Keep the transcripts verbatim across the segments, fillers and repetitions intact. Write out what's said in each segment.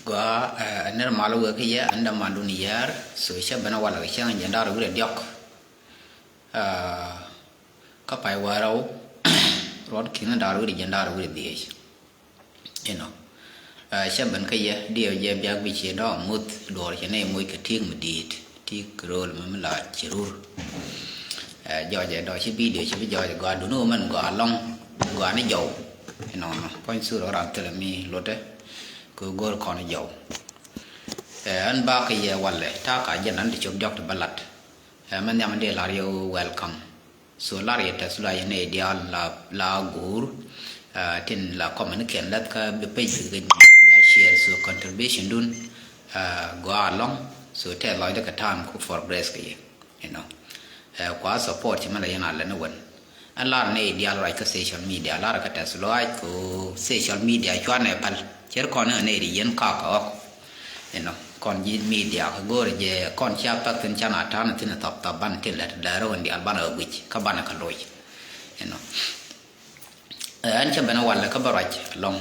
Gɔaa, ɛ nɛr mal wek kä yɛ, ɛn dämandun Yäär. So cä ben a walɛ kɛ cäŋ jiɛn da̱ŋ rɛw wi̱cdɛ diɔ̱k. Kä pay wäl rɛw ruɔt ki̱n da̱ŋ rɛw wi̱cdɛ jiɛn da̱ŋ rɛw wi̱cdɛ dhieec. Inɔ, cä ben kä yɛ, diɛw jɛ biak bi ci dɔ̱ŋ muth duɔ̱ɔ̱r cɛ nɛy moc kɛ ti̱i̱k mi di̱i̱t, ti̱i̱k ro̱o̱l mi mi la ci rur. Jɔɔcɛ dɔ̱ŋ ci bidio ci bi jɔɔcɛ gɔaa duni wä mɛn gɔaa lɔ̱ŋ, gɔaa ni jɔw. Inɔnɔ puɔ̱ny thur ɣän ran thilɛ mi lotdɛ kɛ go̱o̱r kɔn jɔw. Ɛn bak kɛ yɛ walɛ ta̱a̱ ka jɛn an ti cop diɔ̱k ti bä lat. Mɛn nhiam in dee lar yɛ welcome. So lar yɛ tɛth lua yɛ nɛy diaal la, la guur. Tin la comment kɛn läth kä bi page bi kɛ bia share. So contribution dun gɔaa lɔ̱ŋ. So tɛth lɔcdä kɛ ta̱a̱n ku progress kɛ yɛ. Inɔ, kua support ci mɛn la yɛn a lɛ ni wän. Ɛn lar nɛy diaal ruac kä social media, lar kä tɛth lɔaac ku social media cuanɛ päl. Cɛr kɔn ɛ nɛy di yɛn kak kɛ ɣɔk. Inɔ, kɔn ji̱ media kɛ go̱o̱rɛ jɛ kɔn cia pɛk thi̱n, canɛ ta̱a̱n thi̱n thɔp thɔp, banɛ tin lät däärä wän diaal banɛ kɛ guic kä banɛ kɛ loc. Inɔ, ɛn cä ben a walɛ kä bä ruac lɔ̱ŋ.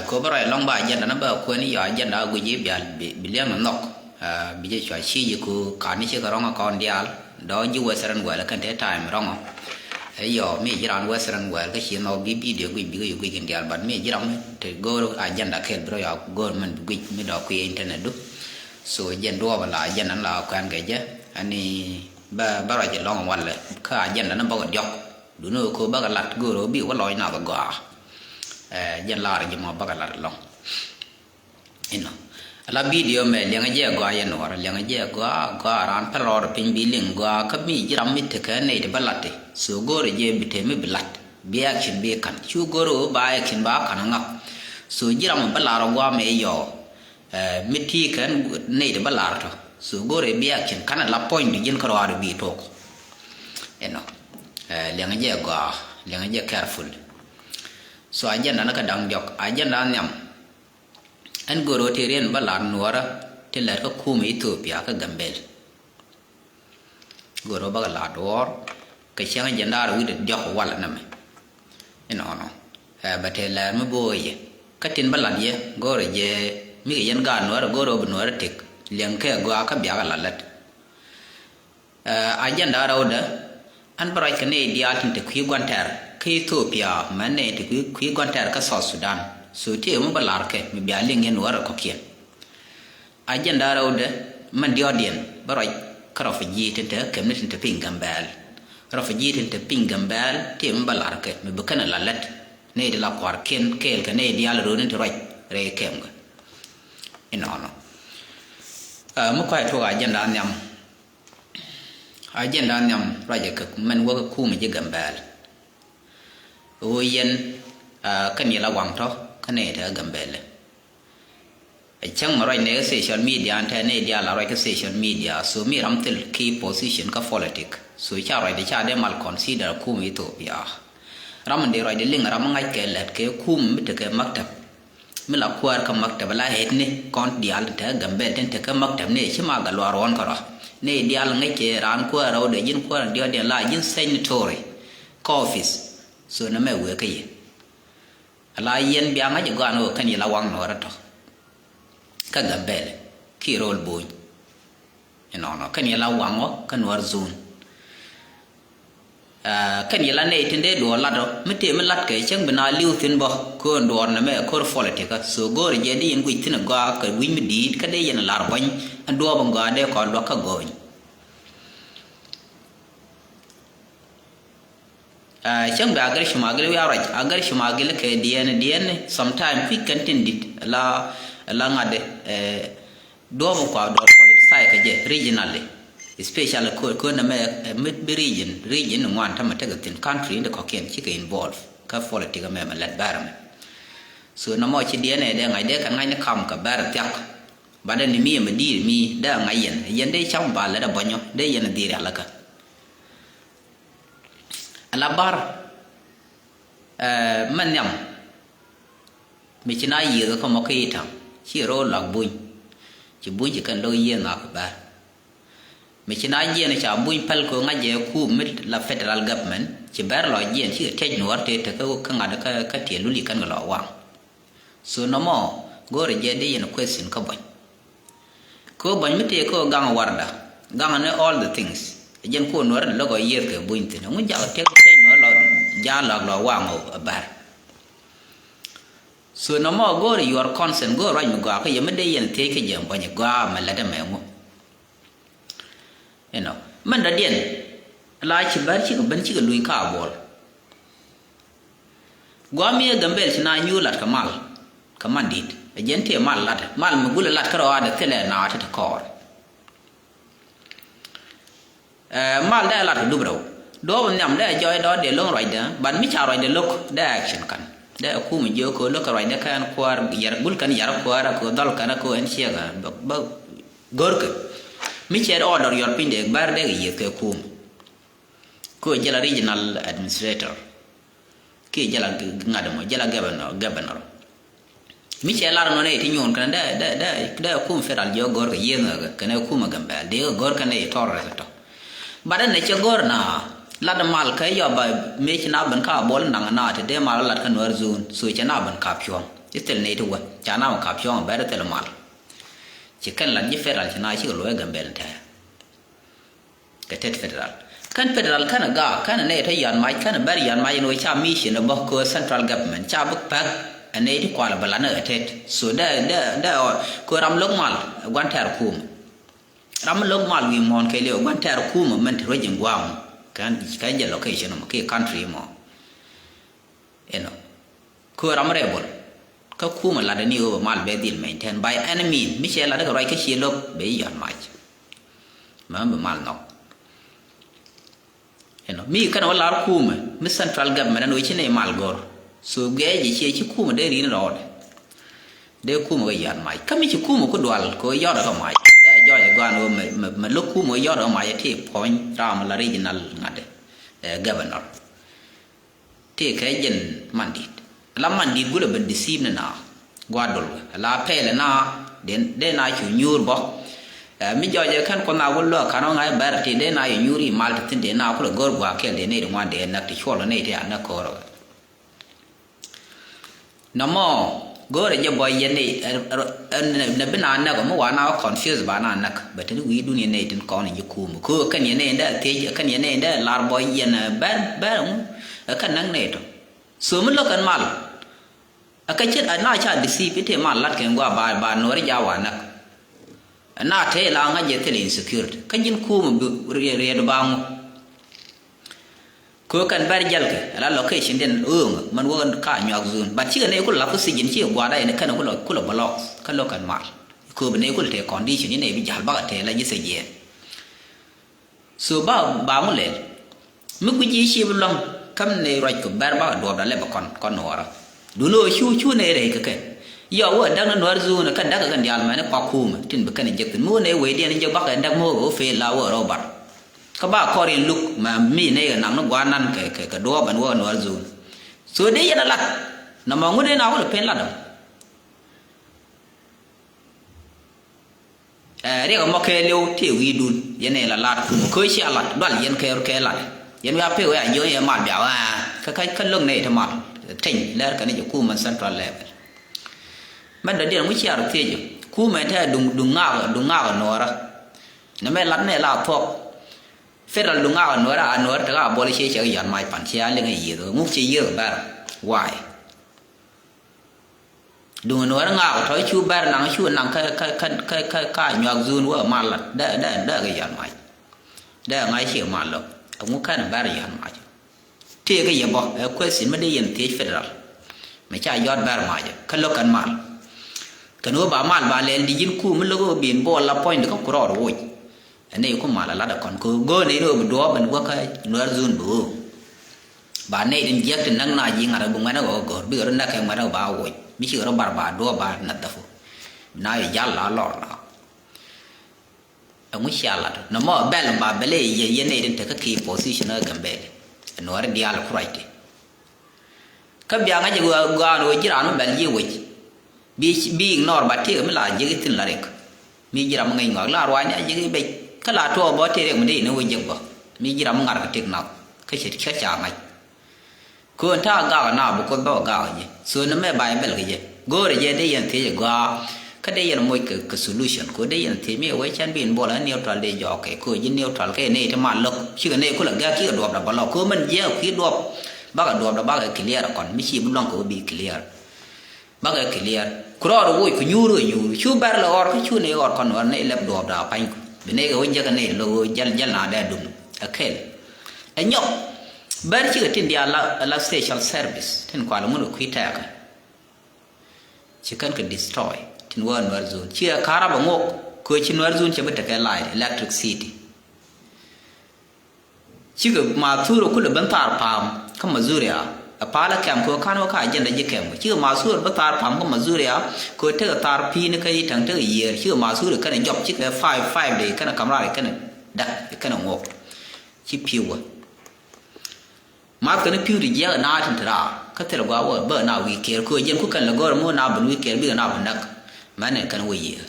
Ko bä ruac lɔ̱ŋ ba agenda na bä kuɛn yɔ agenda a guic i̱ bial bi liɛŋ ni nhɔk. Bi jɛ cua ci ji̱ ku kani ci kɛ rɔ̱ŋ a kɔn diaal dɔ̱ ji̱ Western world kɛn te time rɔ̱ŋɔ. Ɛ yɔ mi ji̱ ran Western world kä ci nhɔk bi bidio guic bikɛ yɛ guic kɛn diaal, but mi ji̱ ram te go̱o̱r agenda kɛl bi rɔ yɔ go̱o̱r mɛn bi guic mi dɔ̱ kui̱ internet du. So jɛn duɔɔp la agenda la kuɛn kɛ jɛ ani bä bä ruac lɔ̱ŋ walɛ kä agenda na bä kɛ diɔ̱k. Duni ko bä kɛ lat go̱o̱r bi wä lɔc na bä gɔaa. Jɛn lar ji̱ mɔ bä kɛ lat lɔ̱ŋ. Inɔ, ala bidio mɛ liɛŋɛ jɛ gɔaa yɛ nuɔrä, liɛŋɛ jɛ gɔaa gɔaa raan päl rɔɔdɛ piny bi liŋ gɔaa kä mi ji̱ ram mi tekɛ nɛy ti bä lat ti. So go̱o̱rɛ jɛ bi te mi bi lat bi action bi ka̱n cu go̱o̱rɛ wä ba action ba ka̱n a ŋak. So ji̱ ram bä lar ɔ gɔaa mɛ yɔɔ. Mi ti kɛn nɛy ti bä lar tɔ. So go̱o̱rɛ bi action ka̱n a la puɔ̱ny di ji̱n kä rɔɔdɛ bi tok. Inɔ, liɛŋɛ jɛ gɔaa, liɛŋɛ jɛ careful. So agenda ni kä da̱ŋ diɔ̱k, agenda nhiam. Ɛn go̱ro̱ ti riɛn bä lar nuɔrä ti lɛr kä kumɛ Ethiopia kä Gambel. Go̱ro̱ bä kɛ lar duɔ̱ɔ̱r kɛ cäŋ jɛn da̱r wi̱cdɛ diɔ̱k walɛ nɛmɛ. Inɔnɔ, bɛ te lɛr mi bo̱o̱ yɛ kä tin bä lat yɛ go̱ro̱ jɛ mi kɛ yɛn gaat nuɔrä go̱ro̱ bi nuɔrä tëk liɛŋ kɛ gɔaa kä biakä la lät. Agenda rɛwdɛ, ɛn bä ruac kɛ nɛy diaal tin te kui̱ gua̱n tɛr kä Ethiopia mɛn nɛy te kui̱ gua̱n tɛr kä South Sudan. So ti mi bä lar kɛ mi bia liŋ yɛn wä rɛ kɔ̱kiɛn. Agenda rɛwdɛ, mɛn diɔ̱ɔ̱diɛn bä ruac kä refugee tin te kä kɛm ni tin te piny Gambɛɛl. Refugee tin te piny Gambɛɛl ti mi bä lar kɛ mi bi kɛn a la lät nɛy ti la kua̱rkiɛn kɛɛl kɛ nɛy diaal ro̱o̱n in te ruac rɛy kɛm kɛ. Inɔnɔ, mi kua̱c tuɔk agenda nhiam. Agenda nhiam ruacɛ kɛ mɛn wäkɛ kumɛ ji̱ Gambɛɛl. Ɣöö yɛn kä ni la waŋ tɔ kä nɛy te Gambɛɛl. Ɛ cäŋ mɛ ruac nɛ kä social media ɛn tɛ nɛy diaal la ruac kä social media. So mi ram thil key position kä politic. So ca ruacdɛ ca dee mal consider kumɛ Ethiopia. Ram in dee ruacdɛ liŋ ram mi ŋa̱c kɛ lät kɛ kumɛ mi tekɛ maktab. Mi la kuäär kä maktab la hetni kɔn diaal tin te Gambɛl tin te kä maktab ni ci ma Gatluak Ruɔ̱n kärɔa. Ni diaal ŋäc kɛ raan kuäär rɛwdɛ ji̱n kuäär diɔ̱kdiɛn la ji̱n signatory kä office. So nɛmɛ wëë kä yɛ. Ala yɛn bia ŋa̱c ɛ gɔaa ni ɣöö kɛn yɛ la waŋ nuɔɔrä tɔ kä Gambɛl ki ro̱l bo̱o̱ny. Inɔnɔ kɛn yɛ la waŋ ɔ kä Nuäär zone. Kɛn yɛ la nɛy tin dee duɔɔr lat ɔ mi tëë mi lat kɛ cäŋ bi na li̱w thi̱n bä köön duɔɔr nɛmɛ ko̱r politic kä. So go̱o̱rɛ jɛ di yɛn guic thi̱n ɛ gɔaa kɛ wi̱c mi di̱i̱t kä dee yɛn lar buɔ̱ny ɛn duɔɔp ɛn gɔaa dee kɔn luäk kä go̱o̱ny. Cäŋ bi agɛr cumagil wiaa ruac agɛr cumagil kɛ diɛn diɛn sometime kui̱c kɛn tin di̱t la la ŋa̱t. Duɔ̱ɔ̱p in kua duɔ̱ɔ̱r politicize kɛ jɛ regionally, especially kö kö nɛmɛ mi bi region region in ŋuan tämɛ tekɛ thi̱n country in ti kɔ̱kiɛn cikɛ involve kä politic ɛmɛ mɛ lät bɛr ɛmɛ. So nɔmɔ ci diɛn ɛ dee ŋa̱c dee kɛn ŋa̱c ni kam kɛ bɛr thiak. Bat ɛn ni mi ɛmɛ di̱i̱r mi dee ŋa̱c yɛn yɛn dee cam ba lät ɛ bɔ̱nyɔ dee yɛn ɛ dhi̱i̱r yalakä. Ala bar mɛ nhiam. Mi ci na yiëëkä kä mɔ kä i̱ ta̱ŋ ci ro̱o̱ luak buny. Ci buny ci kɛn lo̱k yiëë nhɔak kɛ bɛr. Mi ci na jiɛn ca buny päl kɛ ŋa̱c jɛ kum mi la federal government ci bɛr lɔ jiɛn cikɛ tiɛc nuɔ̱ɔ̱r tëë tekä kä ŋa̱t kä tiɛɛl lul ci kɛn kɛ lɔ waŋ. So nɔmɔ Go̱o̱rɛ jɛ di yɛn question kä buɔ̱ny. Kä buɔ̱ny mi tëë kä gaŋ warda, gaŋ ni all the things. Jɛn ku nuɔr lɔk ɔ yieth kɛ buny thin. Ŋu jak tiɛk tiɛk nuɔr lɔ ja lɔk lɔ waŋ ɔ bär. So nɔmɔ go̱o̱rɛ your concern, go̱o̱rɛ ruac mi gɔaa kä yɛ mi dee yɛn thiec kä jɛ buɔ̱ny gɔaa mɛ lɛt ɛmɛ ŋu. Inɔ mɛn dɔ̱diɛn la ci bär cikɛ ben cikɛ luny ka buɔl. Guam yɛ Gambel ci na nyuur lat kɛ mal kɛ man dit. Ɛ jɛn tëë mal lat, mal mi gulɛ lat kärɔa dee thilɛ na ti ti kɔɔr. Ɛ, mal dee lat kɛ dup rɛw. Duɔp nhiam dee jɔɔc dɔɔt dee lo̱ŋ ruacdɛ, but mi ca ruacdɛ lo̱k dee action kan. Dee kum jiök kɛ lo̱k kɛ ruacdɛ kɛn kuäär yɛr gul kɛn yɛr kuäär kɛ dhɔl kɛn kɛ ɛn ciɛk bä, bä görkɛ. Mi cɛ order yɔr piny dee bär dee kɛ yiëth kɛ kum. Kɛ jɛ la regional administrator. Kiɛ jɛ la ŋa̱t mɔ, jɛ la governor, governor. Mi cɛ lar nɔ nɛ ti nyuun kɛn dɛ, dɛ, dɛ, dɛ kum federal jɛ gɔr kɛ yiëŋ kɛn kum Gambel. Dee gɔr kɛn dɛ tɔr rɛ tɔ. Bat ɛn cɛ gɔr na lat mal kɛ yɔ ba mi ci na ben ka bol naŋ na ti dee mal lat kɛ Nuer zone. So cɛ na ben kap cuɔŋ. Ci thil ni ti wä. Ca na ben kap cuɔŋ bɛ ti thil mal. Ci kɛn lat ji̱ federal ci na ci kɛ luɔy Gambel tɛ. Kɛ tet federal. Kɛn federal kɛn a gaak, kɛn a nɛy tɔ yan mac, kɛn a bɛr yan mac in wee ca mission a bä kɛ central government, ca bi pɛk a nɛy ti kual a bɛ lan a tet. So dɛ, dɛ, dɛ ɔ, kɛ ram lo̱k mal, guan tɛr kum. Ram lo̱k mal wi̱i̱ muɔ̱ɔ̱n kɛ liw, guan tɛr kum mɛn ti ruec in guam. Kɛn, kɛn jɛ location mɔ, kɛ country mɔ. Inɔ. Kɛ ram rebel. Kä kumɛ latdɛ ni ɣöö mal bɛ dhil maintain by any mean. Mi cɛ latdɛ kɛ ruac kä cie lo̱k bɛ i̱ yɔ̱t mac. Mɛ bi mal nhɔk. Inɔ. Mi kɛn wä lar kumɛ. Mi central government ɛn wee ci nɛy mal go̱r. So gɛɛ jɛ cie ci kumɛ dee rin rɔɔdɛ. Dee kumɛ wä yɔ̱t mac. Kä mi ci kumɛ ku dual kɛ wä yɔ̱t kɛ mac. Dee jɔɔc ɛ gɔan wä mɛ, mɛ, mɛ lo̱k kumɛ wä yɔ̱t kɛ mac ɛ ti puɔ̱ny ram la regional ŋa̱t. Ɛ, governor. Tëëkɛ jɛn man di̱t. La man di̱t gulɛ ben deceive ni na. Gua̱a̱r dol wä. La pɛɛlɛ na, den, dee na cu nyuur bɔ. Ɛ, mi jɔɔcɛ kɛn kuɔth na wä luäk ka̱n ɔ ŋa̱c bɛr ti dee na yɛ nyuur i̱ mal ti thi̱n dee na kulɛ go̱r gua̱a̱r kɛl dee nɛy ti ŋuan dee näk ti cuɔl nɛy ti a näk ko̱r ɔ. Nɔmɔ, go̱o̱rɛ jɛ bɔ yɛn ni, ɛ, ɛ, ɛ, nɛ, nɛ bi na näk, mi wa na confuse ba na näk. Bɛ tini wi̱i̱dun yɛn ni tin kɔn in ji̱ kuum. Ko kɛn yɛn ni in dee thiec, kɛn yɛn ni in dee lar bɔ yɛn, ɛ, bɛr, bɛr, ŋu, ɛ, kɛn näk ni tɔ. So mi lo̱k kɛn mal. Ɛ kɛ cit, ɛ, na ca deceive, ite mal lat kɛn gua ba, ba nuɔri ja wa näk. Na tëë la ŋa̱c jɛ thil insecurity. Kä ji̱n kuum bi riɛ-, riɛt ba ŋu. Kö kɛn bɛr jɛl kɛ, la location den ööŋä, mɛn wä ka nyuak zone. But cikɛ nɛy kulɛ la position, cikɛ gua̱a̱r da yɛn kɛn kulɛ, kulɛ block, kä lo̱k kɛn mal. Kö bi nɛy kulɛ tëë condition, i̱ nɛy bi ja̱l bakɛ tëë la ji̱ thiec yɛn. So ba, ba ŋu lɛl. Mi guic i̱ ci bi luäŋ, käm nɛy ruac kɛ bɛr bakɛ duɔ̱ɔ̱pda lɛ bɛ kɔn, kɔn nuɔɔrä. Duundɛ ɣöö cu, cu nɛy rɛy kɛ kɛ. Yɔ wä da̱k ni nuäär zone, kɛ da̱k kɛ kɛn diaal mɛn i̱ kɔak kuumɛ, tin bi kɛn jek thi̱n. Mi wä nɛy wecdiɛn jek bakɛ da̱k mi wä kɛ wä fail la wä rɔ bar. Kä ba kɔr in luk, ma mi nɛy kɛ nak ni gua̱a̱r nan kɛ, kɛ, kɛ duɔ̱ɔ̱p ɛn wä nuäär zone. So dee yɛn a lat. Nɔmɔ ŋut in a wä lɛ pen lat ɔ. Ɛ, riɛk ɛmɔ kɛɛliw tëë wi̱i̱dun, yɛn ɛ la lat kum, kä cia lat, dual yɛn kɛ, kɛ lat. Yɛn wiaa pek wee a jiɔ̱ɔ̱ŋ yɛ mal bia wee, kä, kä, kä lo̱k nɛy ti mal, teny, lɛr kɛn jɛ kum ɛn central level. Mɛn dɔ̱diɛn ŋu cia rɔ thiec, kum ɛn tɛ duŋ, duŋ ŋaak, duŋ ŋaak nuɔɔrä. Nɛ mɛ lat nɛ la thuɔk. Federal duŋ ŋaak nuɔɔrä, a nuɔɔrä te ka buɔl cie cɛ kɛ yɔ̱a̱n mac pan cia liŋ a yiëth, ŋuk cie yiëth bɛr. Why? Duŋ nuɔɔr ŋaak tɔ cu bɛr naŋ cu naŋ kä, kä, kä, kä, kä, kä nyuak zun wä mal lat. Dee, dee, dee kɛ yɔn mac. Dee ŋa̱c ci mal lo̱k. Ɛŋu kɛn bɛr yɔn mac. Tëëkɛ yɛ bä, ɛ question mi dee yɛn thiec federal. Mɛ ca yɔt bɛr mac. Kä lo̱k kɛn mal. Kɛn wä ba mal ba lɛl di ji̱n ku mi lo̱k wä bin buɔl la puɔ̱ny di kä ku rɔɔd woc. Ɛ nɛy ku mal a lat ɛ kɔn kɛ ɣöö go̱o̱r nɛy ni ɣöö bi duɔɔp ɛn guäkä nuɛɛr zun bi ɣöö. Ba nɛy tin jiäk ti näk na ji̱ ŋa̱t ɛ bi ŋuɛ̈n ɛ ɣöö go̱o̱r bikɛ rɔ näk ɛ ŋuɛ̈n ɛ ɣöö ba woc. Mi cikɛ rɔ bar ba duɔɔp ba nath dhäfu. Bi na yɛ jal la lɔr la. Ɛŋu cia lat nɔmɔ bɛl ba bɛl ɛ yɛ yɛ nɛy tin tekä key position ɛ Gambɛl. Ɛ nuɔɔri diaal ɛ kurac ti. Kä bia ŋa̱c ɛ gɔaa ni ɣöö ji̱ raan mi bɛl ji̱ wec. Bi, bi ignore ba tiek mi la ji̱k ithin la riɛk. Mi ji̱ ram mi ŋäc ŋɔak la ruaacni a ji̱k ibec. Kä la tuɔɔk bä tiek riɛk mi dee ini wec jiäk bä. Mi ji̱ ram mi ŋa̱r kɛ tiek nath. Kä cɛ, kä ca ŋa̱c. Köön ta̱a̱ gak na bi Kuoth bä gak ji̱. So ni mɛ Baibɛl kɛ jɛ. Go̱o̱rɛ jɛ dee yɛn thiec ɛ gɔaa. Kä dee yɛn moc kɛ, kɛ solution. Kɛ dee yɛn thiec mi ɛ wee can bi in bol ɛ neutral dee jɔɔk kɛ. Kɛ ji̱ neutral kɛ nɛy ti mal lo̱k. Cikɛ nɛy kulɛ gak cikɛ duɔpda bä lɔk. Kɛ mɛn jiɛk kɛ duɔp. Bakɛ duɔpda bakɛ clear kɔn. Mi ci bi luɔ̱ŋ kɛ wä bi clear. Bakɛ clear. Ku rɔɔd woc ku nyuur kɛ nyuur. Cu bɛr lɛ ɣɔr kä cu nɛy ɣɔr kɔn ɣɔr nɛy lɛp duɔpda pany ku. Bi nɛy kɛ wä jiɛk kɛ nɛy lo̱k wä jäl jäl na dee dum. Ɛ kɛl. Ɛ nyɔk. Bɛr cikɛ tin diaal la, la social service. Tin kual ŋun kɛ kui̱ tɛɛkä. Ci kɛn kɛ destroy tin wä Nuer zone. Ci ɛ karaba ŋok kɛ ci Nuer zone cɛ bi tekɛ light, electricity. Cikɛ mathur kulɛ ben thar pam kä Mazuria. Ɛ palä kɛm kɛ kan wä ka agenda ji̱ kɛm. Cikɛ mathur ben thar pam kä Mazuria kɛ tekɛ thar pi̱i̱ni kä i̱ ta̱ŋ tekɛ yiër. Cikɛ mathur kɛn jɔb cikɛ five, five day kɛn kamrar kɛn dak kɛn ŋok. Ci pi̱w wä. Math kɛn pi̱w ti jiɛk na tin ti raar kä thil gua wä bä na wi̱i̱ kiɛɛr kɛ jɛn ku kɛn lɛ gɔr mo na bin wi̱i̱ kiɛɛr bikɛ na bin näk. Mɛn in kɛn wä yiëë.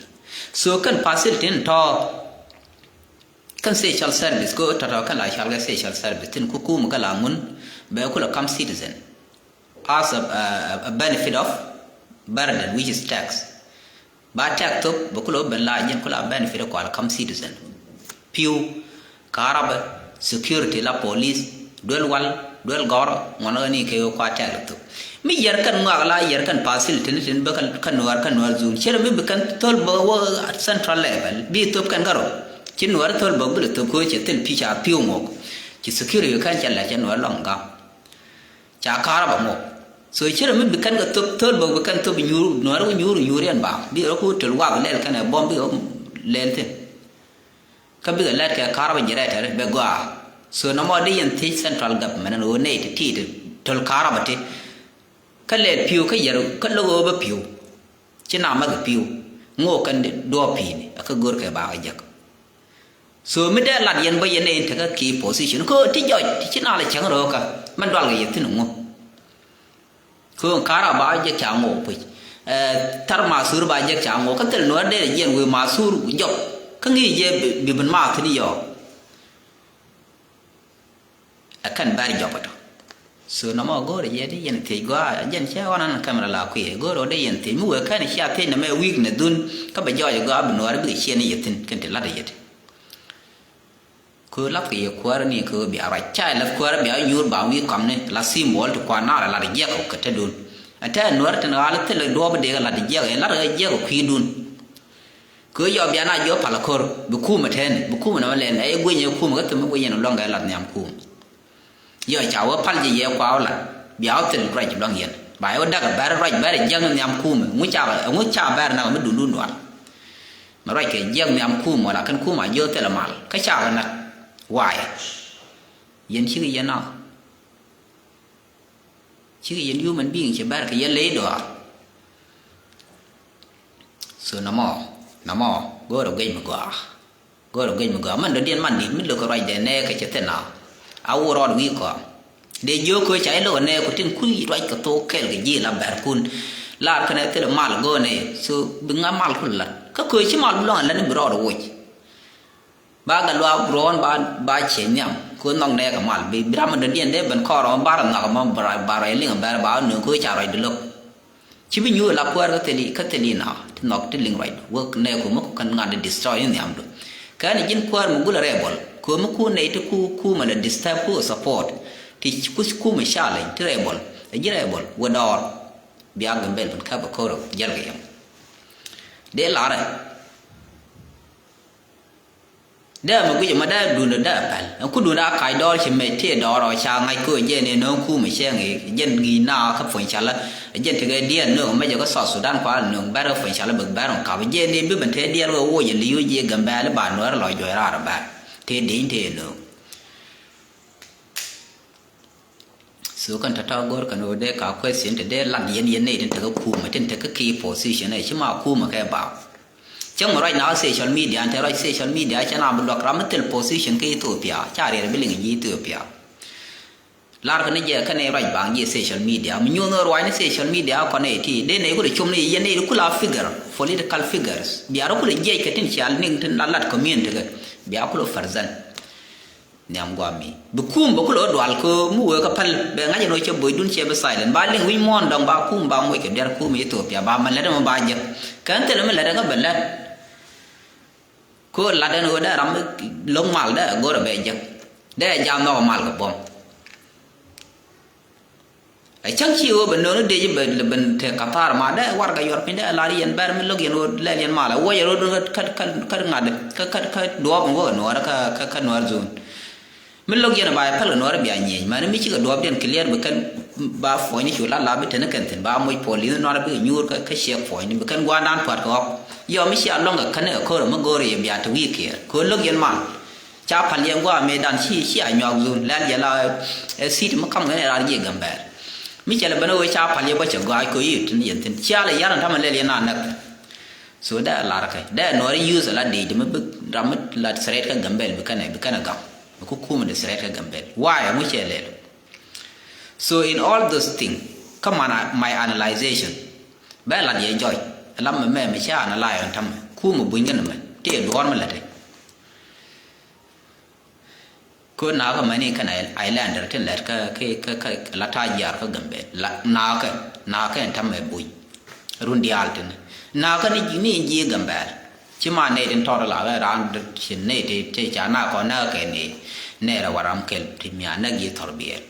So kɛn facility tin tɔ̱ kɛn social service kɛ tɔ̱tɔ̱ kɛn la cɔal kɛ social service tin ku kum kɛ la ŋun bɛ kulɛ kam citizen as a, a, a benefit of burden which is tax. Ba tɛk thop bɛ kulɛ ben la jɛn kulɛ benefit kual kam citizen. Pi̱w, karabɛ, security la police, duel wal, duel gɔr, ŋuɔnɔ ni kɛ kua tɛk thop. Mi yɛr kɛn ŋuak la yɛr kɛn facility ni tin bä kɛ nuɛr kɛ nuɛr zone. Cɛrɛ mi bi kɛn thol bä wä central level bi thop kɛn kärɔ. Ci nuɛr thol bä bi lɛ thop kɛ cɛ thil pi̱ ca pi̱w ŋuɔk. Ci security kɛn cɛ lɛ cɛ nuɛr lɔŋ gam. Ca karabɛ mɔ. So cï rɛ mi bi kɛn kɛ thop thöl bä bi kɛn thop nyuur nuɛr wä nyuur nyuur yɛn ba bi rɛ ku töl wak lɛl kɛn ɛ bɔm bi rɛ lɛl thin. Kä bikɛ lɛt kɛ karabɛ jɛ rɛtɛr bɛ gɔaa. So nɔmɔ di yɛn thiec central government ɛn ɣöö nɛy ti ti ti töl karabɛ ti. Kä lɛl pi̱w kä yɛr kä lo̱k ɣöö bä pi̱w. Ci na math pi̱w ŋo̱o̱k kɛn duɔ̱ɔ̱p pi̱i̱ni a kä go̱r kɛ bakä jek. So mi dee lat yɛn bä yɛn nɛy in tekä key position kä ti jɔc ti ci na lɛ cäŋ röökä mɛn dual kɛ yɛ thi̱n ŋu. Kä kara ba jek ca ŋo̱o̱k puc. Ɛ, thar masur ba jek ca ŋo̱o̱k kä thil nuɔ̱ɔ̱r dee jiɛn wee masur jɔp kä ŋi̱i̱c jɛ bi, bi bin ma thi̱n yɔɔk. Ɛ kɛn bɛr jɔpä tɔ. So nɔmɔ go̱o̱rɛ jɛ di yɛn thiec gɔaa jɛn cɛ ɣɔn an camera la kuiɛ go̱o̱rɛ wä di yɛn thiec mi wee kɛn cia thiec nɔmɛ wi̱i̱k ni dhun kä bɛ jɔɔc gɔaa bi nuɔɔr bikɛ ciɛ ni yɛ thi̱n kɛn ti lat yɛ ti. Kö lath kɛ yɛ kuäär ni kö bia ruac ca lath kuäär bia nyuur ba wi̱i̱ kɔm ni la symbol ti kuan nar lat jiɛk kɛ te dun. Ɛ tɛ nuɔɔr tin ɣaal thil duɔɔp dee lat jiɛk ɛ lat jiɛk kui̱ dun. Kɛ yɔ bia na jiɔ pal kor bi kumɛ tɛn bi kumɛ na ma lɛn ɛ guinyɛ kumɛ kä thumɛ guinyɛ ni luɔŋ kɛ lat nhiam kumɛ. Yɔ ca wä pal jiɛ yɛ kua wä lat bia wä thil ruac luɔŋ yɛn ba yɛ wä dak bɛr ruac bɛr jiɛk ni nhiam kumɛ ŋu ca ŋu ca bɛr na mi dundun dual. Ma ruac kɛ jiɛk nhiam kumɛ wala kɛn kumɛ a jiɔ thil mal kä ca kɛ nat waay. Yɛn cikɛ yɛn na. Cikɛ yɛn human being cɛ bɛr kɛ yɛn ley dɔaar. So nɔmɔ nɔmɔ go̱o̱rɛ guec mi gɔaa. Go̱o̱rɛ guec mi gɔaa mɛn dɔ̱diɛn man di̱t mi lo̱k kɛ ruacdɛ nɛɛkɛ cɛ thil na. A wur rɔɔd wi̱i̱ kɔam dee jiök köö ca i̱ lo̱k kɛ nɛɛku tin kui̱ ruac kɛ thok kɛɛl kɛ ji̱ la bɛrkun. Lar kɛnɛ thil mal go̱o̱nɛ so bi ŋa mal kul lat kä köö ci mal bi luɔ̱ŋ ɛ lat ni bi rɔɔd woc. Ba kɛ luaak ruɔ̱ɔ̱n ba, ba ciec nhiam kɛ ɣöö nhɔk nɛɛkɛ mal bi, bi ram mi dɔ̱diɛn dee ben kɔɔr ɣän bar nhɔk mɔ ba ruac liŋ bɛr ba ɣän nööŋ kɛ ɣöö ca ruacdu lo̱k. Ci bi nyuuth la kuäär kä thili, kä thili na ti nhɔk ti liŋ ruacdu wä nɛɛku mi ku kän ŋa̱t di destroy ni nhiamdu. Kɛn ji̱n kuäär mi gulɛ rebel kɛ ɣöö mi ku nɛy ti ku kumɛ lɛ disturb ku support ti ku kumɛ challenge ti rebel ɛ ji̱ rebel wä dɔɔr. Bia Gambel ben käp ɛ ko̱r ɛ jäl kɛ yɛm. Dee larɛ. Dee mɛ guic ɛmɔ dee dundä dee pɛl ɛn ku dundä a kac dɔɔr ci mec tëë dɔɔr ɔ ca ŋa̱c köö jɛn in no̱o̱ŋ kumɛ cɛ ŋi̱i̱c jɛn ŋi̱i̱c na kä puɔ̱ny calä. Jɛn tekɛ diɛɛl no̱o̱ŋ mecɛ kä South Sudan kua no̱o̱ŋ bɛr kä puɔ̱ny calä bɛ bɛr ŋɔ̱ŋ kap jɛn in bi ben tëë diɛɛl wee woc in li̱w jiɛ Gambɛl ba nuɛr lɔ juɔc raar bɛr tëë deny tëë no̱o̱ŋ. So kɛn tɔ̱tɔ̱ go̱r kɛn ɣöö dee ka question te dee lat yɛn yɛn nɛy tin tekä kumɛ tin tekä key position ɛ ci ma kumɛ kɛ bap. Cäŋ mi ruac na social media ɛn te ruac social media cɛ na bi luak ram mi thil position kä Ethiopia ca riɛr bi liŋ ji̱ Ethiopia. Lar kɛn jɛ kɛn ruac baŋ ji̱ social media mi nyuɔ̱n ruac ni social media kɔn ɛ ti dee nɛy kulɛ com ni yɛn nɛy kulɛ a figure political figures bia rɔ kulɛ jiɛc kɛ tin cia niŋ tin la lat community kɛ bia kulɛ present. Nhiam guam mi bi kum bä kulɛ wä dual kä mi wee kä päl bɛ ŋa̱c ɛn wä cɛ boydun cɛ bi silent ba liŋ wi̱c muɔ̱ɔ̱n dɔ̱ŋ ba kum ba moc kɛ diar kum Ethiopia ba mɛ lät ɛmɛ ba jek. Kɛn thilɛ mi lät ɛŋä bɛ lät. Kɛ lat ɛn ɣöö dee ram lo̱k mal dee go̱rɛ bɛ jek. Dee jam nhɔk mal kɛ buɔ̱m. Ɛ cäŋ ci ɣöö bɛ nööni dee ji̱ bɛ ben te kathar ma dee warɛgak yuɔr piny dee lar yɛn bɛr mi lo̱k yɛn ɣöö lɛl yɛn mal ɛ wuɔc ɛ rot kä kä kä ŋa̱t kä kä kä duɔɔp ŋo̱k ɛ nuɔɔr kä kä nuɔɔr zone. Mi lo̱k yɛn ɛ ba ɛ päl kɛ nuɔɔr bia nyieny mani mi cikɛ duɔɔpdiɛn clear bi kɛn ba puɔ̱nyni cu lat la bi teni kɛn thi̱n ba moc puɔl li̱th nuɔɔr bikɛ nyuur kä kä ciɛk puɔ̱nyni bi kɛn gua̱a̱rdan pua̱t kɛ ɣɔk. Yɔ mi cia luɔ̱ŋ kɛ käni kɛ ko̱r ɛ mi go̱o̱r yɛ bia te wi̱i̱ kiɛɛr kɛ ɣöö lo̱k yɛn mal. Ca pal yɛn gua̱a̱ mëë dan ci ci a nyuak dhun lɛl yɛ la ɛ city mi kam kɛn ɛ rar jiɛ Gambɛl. Mi cɛ lɛ ben ɛ wee ca pal yɛ bä cɛ gɔaac kɛ yit tin yɛn thin cia lɛ yar ɛn tamɛ lɛl yɛn a näk. So dee lar kɛ dee nuɔri use la dee mi bi ram mi la threat kä Gambɛl bi kɛn ɛ bi kɛn ɛ gam bi ku kum de threat kä Gambɛl why ɛ ŋu cɛ lɛl. So in all those things kä man my analyzation bɛ lat yɛ jɔc ɛ lam mɛ mɛ mi ca analyze ɛn tamɛ kum ɛ buny kɛn mɛ ti ɛ duɔr mi lɛ te. Kö nakä mani kɛn Islander tin lɛt kä kä kä la ta̱a̱ jiar kä Gambel la nakä nakä in ta̱mɛ buny. Run diaal tin nakä ni ni ji̱ Gambel. Ci ma nɛy tin tɔt la ran ci nɛy ti ti ca na kɔ nakä kɛ ni nɛy rɛ waram kɛl ti mia näk ji̱ thɔr biɛl.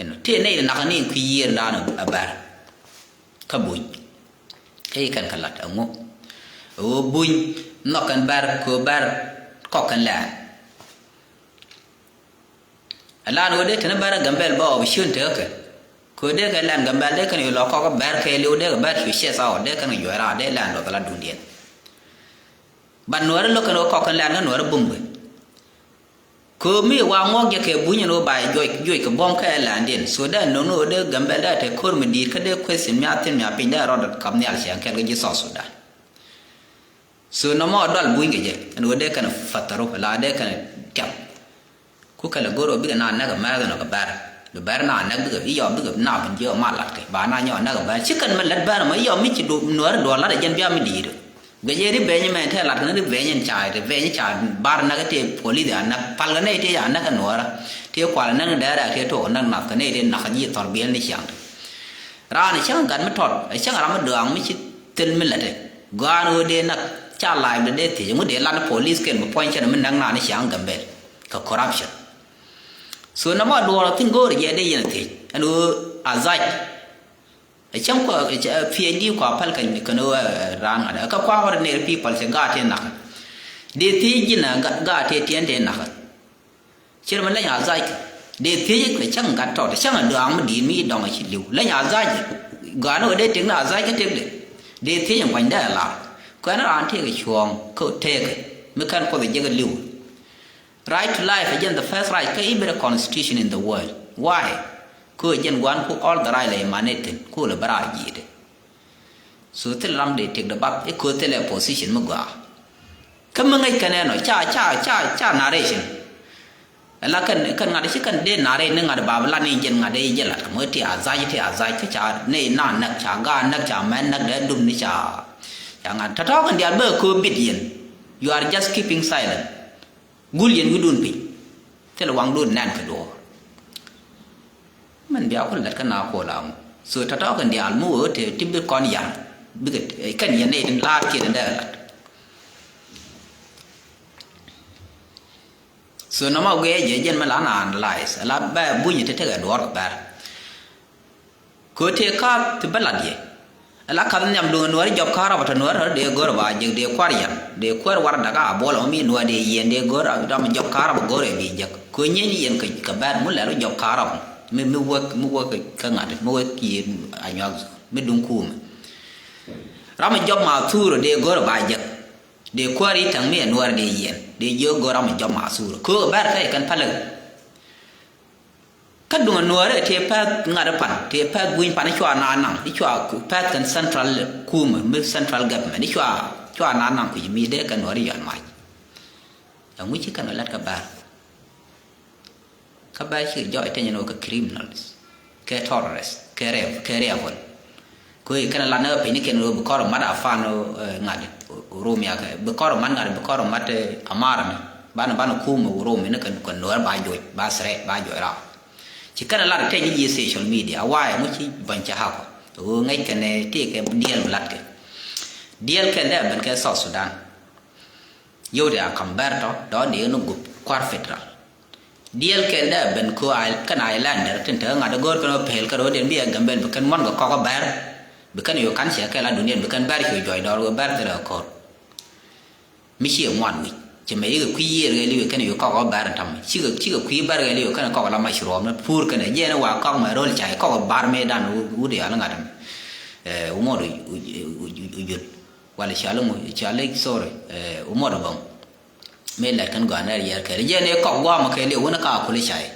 Ɛn ti nɛy ti nakä ni kui̱ yiër dan a bɛr. Kä buny kä yi kɛn kɛ lat ɛŋu ɛ ɣöö buny nhɔk kɛn bɛr kɛ ɣöö bɛr kɔk kɛn lɛɛn. Ɛ lan ɣöö dee teni bɛr ɛ Gambel bä opportunity kä kɛ kɛ ɣöö dee kɛ lɛn Gambel dee kɛn yɛ lɔ kɔk bɛr kɛɛliw dee kɛ bɛr cu ciɛ thaw dee kɛn kɛ juɔc raar dee lɛn duɔth la duundiɛn. But nuɔri lo̱k kɛn ɣöö kɔk kɛn lɛn kä nuɔri bum kɛ. Kɛ ɣöö mi wa ŋuɔk jɛ kɛ buny ɛn ɣöö ba juɔc juɔc kɛ buɔ̱m kɛ ɛlɛndiɛn. So dee no̱n ɣöö dee Gambel dee te ko̱r mi di̱i̱t kä dee question mi a thi̱n mi a piny dee rɔɔd kap nhial ciɛŋ kɛl kä ji̱ South Sudan. So nɔmɔ dual buny kɛ jɛ ɛn ɣöö dee kɛn fatharu la dee kɛn tiam. Ku kɛl ɛ go̱r ɣöö bikɛ na näk ɛ mɛth ɛn ɣöö kɛ bɛr bi bɛr na näk bikɛ i̱ yɔm bikɛ na bin jiɛ ɣöö ma lat kɛ ba na nyɔk näk ɛ bɛr ci kɛn mi lät bɛr ɛmɔ i̱ yɔm mi ci nuääri duɔl lat ɛ jɛn bia mi di̱i̱t ɔ. Guic ɛ revenge mɛn tɛ lat kɛn revenge in ca revenge ca bar näk tɛ police a näk pal kɛ nɛy tɛ a näk kɛ nuɔɔrä tɛ kual näk ni dɛɛrɛ tɛ tok näk nath kɛ nɛy tɛ nak ji̱ thɔr biɛl ni ciaŋ tɛ. Raan cäŋ gat mi tɔt cäŋ ram mi dɔaŋ mi ci thil mi lät tɛ gɔaan ɣöö dee näk ca live dee thiec ŋut dee lat ni police kɛn mi puɔ̱ny cɛn mi näk naan ni ciaŋ Gambel kɛ corruption. So nɔmɔ duɔɔr thin go̱o̱r jɛ dee yɛn thiec ɛn ɣöö a dhac. Ɛ cäŋ kua P H D kua päl kɛ kɛn ɣöö raan ŋa̱t ɛ kä kua ordinary people cɛ gaat tëë nakä. Dee thiec ji̱n ɛ gaat tëë tiɛn tëë nakä. Cir mi leny a dhac kɛ dee thiec kɛ cäŋ gat tɔt cäŋ ɛ dɔaŋ mi di̱i̱t mi ci dɔŋ ɛ ci li̱w leny a dhac. Gaat ni ɣöö dee tëk ni a dhac kä tëkdɛ. Dee thiec ɛn gua̱nydɛ ɛ lar kuɛn raan tëëkɛ cuɔ̱ɔ̱ŋ kä tëëkɛ mi kɛn kuoth ɛ jek ɛ li̱w. Right to life ɛ jɛn the first right kä every constitution in the world. Why? Kö ɛ jɛn gua̱n ku all the right lɛ imanate thin ku lɛ bä raar ji̱i̱dɛ. So thil ram dee tëkdɛ bath i̱ kö thilɛ position mi gɔaa. Kä mi ŋäc kɛn ɛnɔ ca ca ca ca narration. Ala kɛn kɛn ŋa̱t ci kɛn dee narration ni ŋa̱t ba bi lat ni jɛn ŋa̱t dee jɛ lat kɛ mɔ ti a dhac ti a dhac kä ca ni na näk ca gaa näk ca mɛn näk dee dum ni ca ca ŋa̱t tɔ̱tɔ̱ kɛn diaal bä kö bit yɛn. You are just keeping silent. Gul yɛn wi̱dun piny thilɛ waŋdun nɛn kɛ duɔ̱ɔ̱r. Mɛn bia ku lät kä na kol aŋu. So tɔ̱tɔ̱ kɛn diaal mi wee wä te ti bi kɔn ya̱r bikɛ kɛn yɛn nɛy tin la̱a̱t kiɛn in dee lat. So nɔmɔ guiɛ jɛ jɛn mi la na analyze la bɛ buny te tekɛ duɔ̱ɔ̱r kɛ bɛr. Kɛ tëë ka̱a̱th ti bä lat yɛ. Ala ka̱th nhiam duŋ nuɔ̱ɔ̱ri jɔp ka̱a̱r rɔp tɔ nuɔ̱ɔ̱ri tɔ dee go̱r ba jek dee kua̱r yan dee kuäär war da̱k a buɔl ɔ mi nuɔ̱ɔ̱r dee yiɛn dee go̱r ram jɔp ka̱a̱r rɔp go̱r ɛ bi jek kɛ nyieeny yiɛn kɛ bɛr mu lɛl jɔp ka̱a̱r rɔp mi mi wek mi wek kɛ ŋa̱t mi wek kiɛ a nyuak mi duŋ kuumɛ. Ram jɔp ma thuur dee go̱r ba jek dee kuäär i̱ täŋ mi ɛ nuɔ̱ɔ̱r dee yiɛn dee jiök go̱r ram jɔp ma thuur kɛ bɛr kɛ kɛn pälɛ. Kä duŋ ɛ nuɔɔri tëë pɛ̈th ŋa̱t ɛ pan tëë pɛ̈th gui̱ny pan i̱ cua naan naŋ i̱ cua pɛ̈th kɛn central kumɛ mi central government i̱ cua cua naan naŋ kui̱c mi dee kɛ nuɔɔri yɔn mac. Ɛŋu ci kɛn ɛ lät kä bär. Kä bär cikɛ jɔɔc teny ɛn ɣöö kɛ criminals kɛ terrorist kɛ rev kɛ rebel. Kɛ ɣöö kɛn ɛ lat ni ɣä piny ni kɛn ɣöö bi kɔr ɛ mat a fan ɣöö ŋa̱t ɛ Oromia kɛ bi kɔr ɛ mat ŋa̱t ɛ bi kɔr ɛ mat ɛ Amara ni. Banɛ banɛ kum mi wä rom mi ni kɛ nuɔr ba joc ba threat ba joc raw. Ci kɛn lat tɛny ni ji̱ social media a wayɛ ŋuci bäny cɛ hakɔ. Ɣöö ŋäc kɛn tëëkɛ diɛl mi lat kɛ diɛl kɛn dee ben kɛ South Sudan. Yio̱w ti a ka̱m bɛr tɔ dɔ̱ dee ni gup kua̱r federal. Diɛl kɛn dee ben kɛ kɛn Islander tin te ŋa̱t go̱o̱r kɛn wä pel kɛ ro̱o̱diɛn bi ɛ Gambel bi kɛn muɔ̱n kɛ kɔk bɛr. Bi kɛn yo̱ ka̱n ciɛ kɛɛl a duniɛn bi kɛn bɛr cu juɔc dɔɔr wä bɛr thilɛ kɛ ko̱r. Mi ciɛ ŋuan wi̱c cɛ mɛ yikɛ kui̱ yiëër kɛ li̱w kɛn yo̱ kɔk wä bɛr in ta̱mɛ cikɛ cikɛ kui̱ bɛr kɛ li̱w kɛn kɔk la mac ruɔm ni puur kɛn jɛɛn wä kɔk mɛ ro̱l cay kɔk bär mëë dan wut yal ŋa̱t. Wä ŋot jul. Wala cɔal iŋu cɔal i̱ sorry. Umot bäŋ. Mëë lɛt kɛn gɔaa nɛr yɛr kɛɛl jɛn i̱ kɔk gua̱a̱mɔ kɛɛl i̱ wänä ka kuli cay.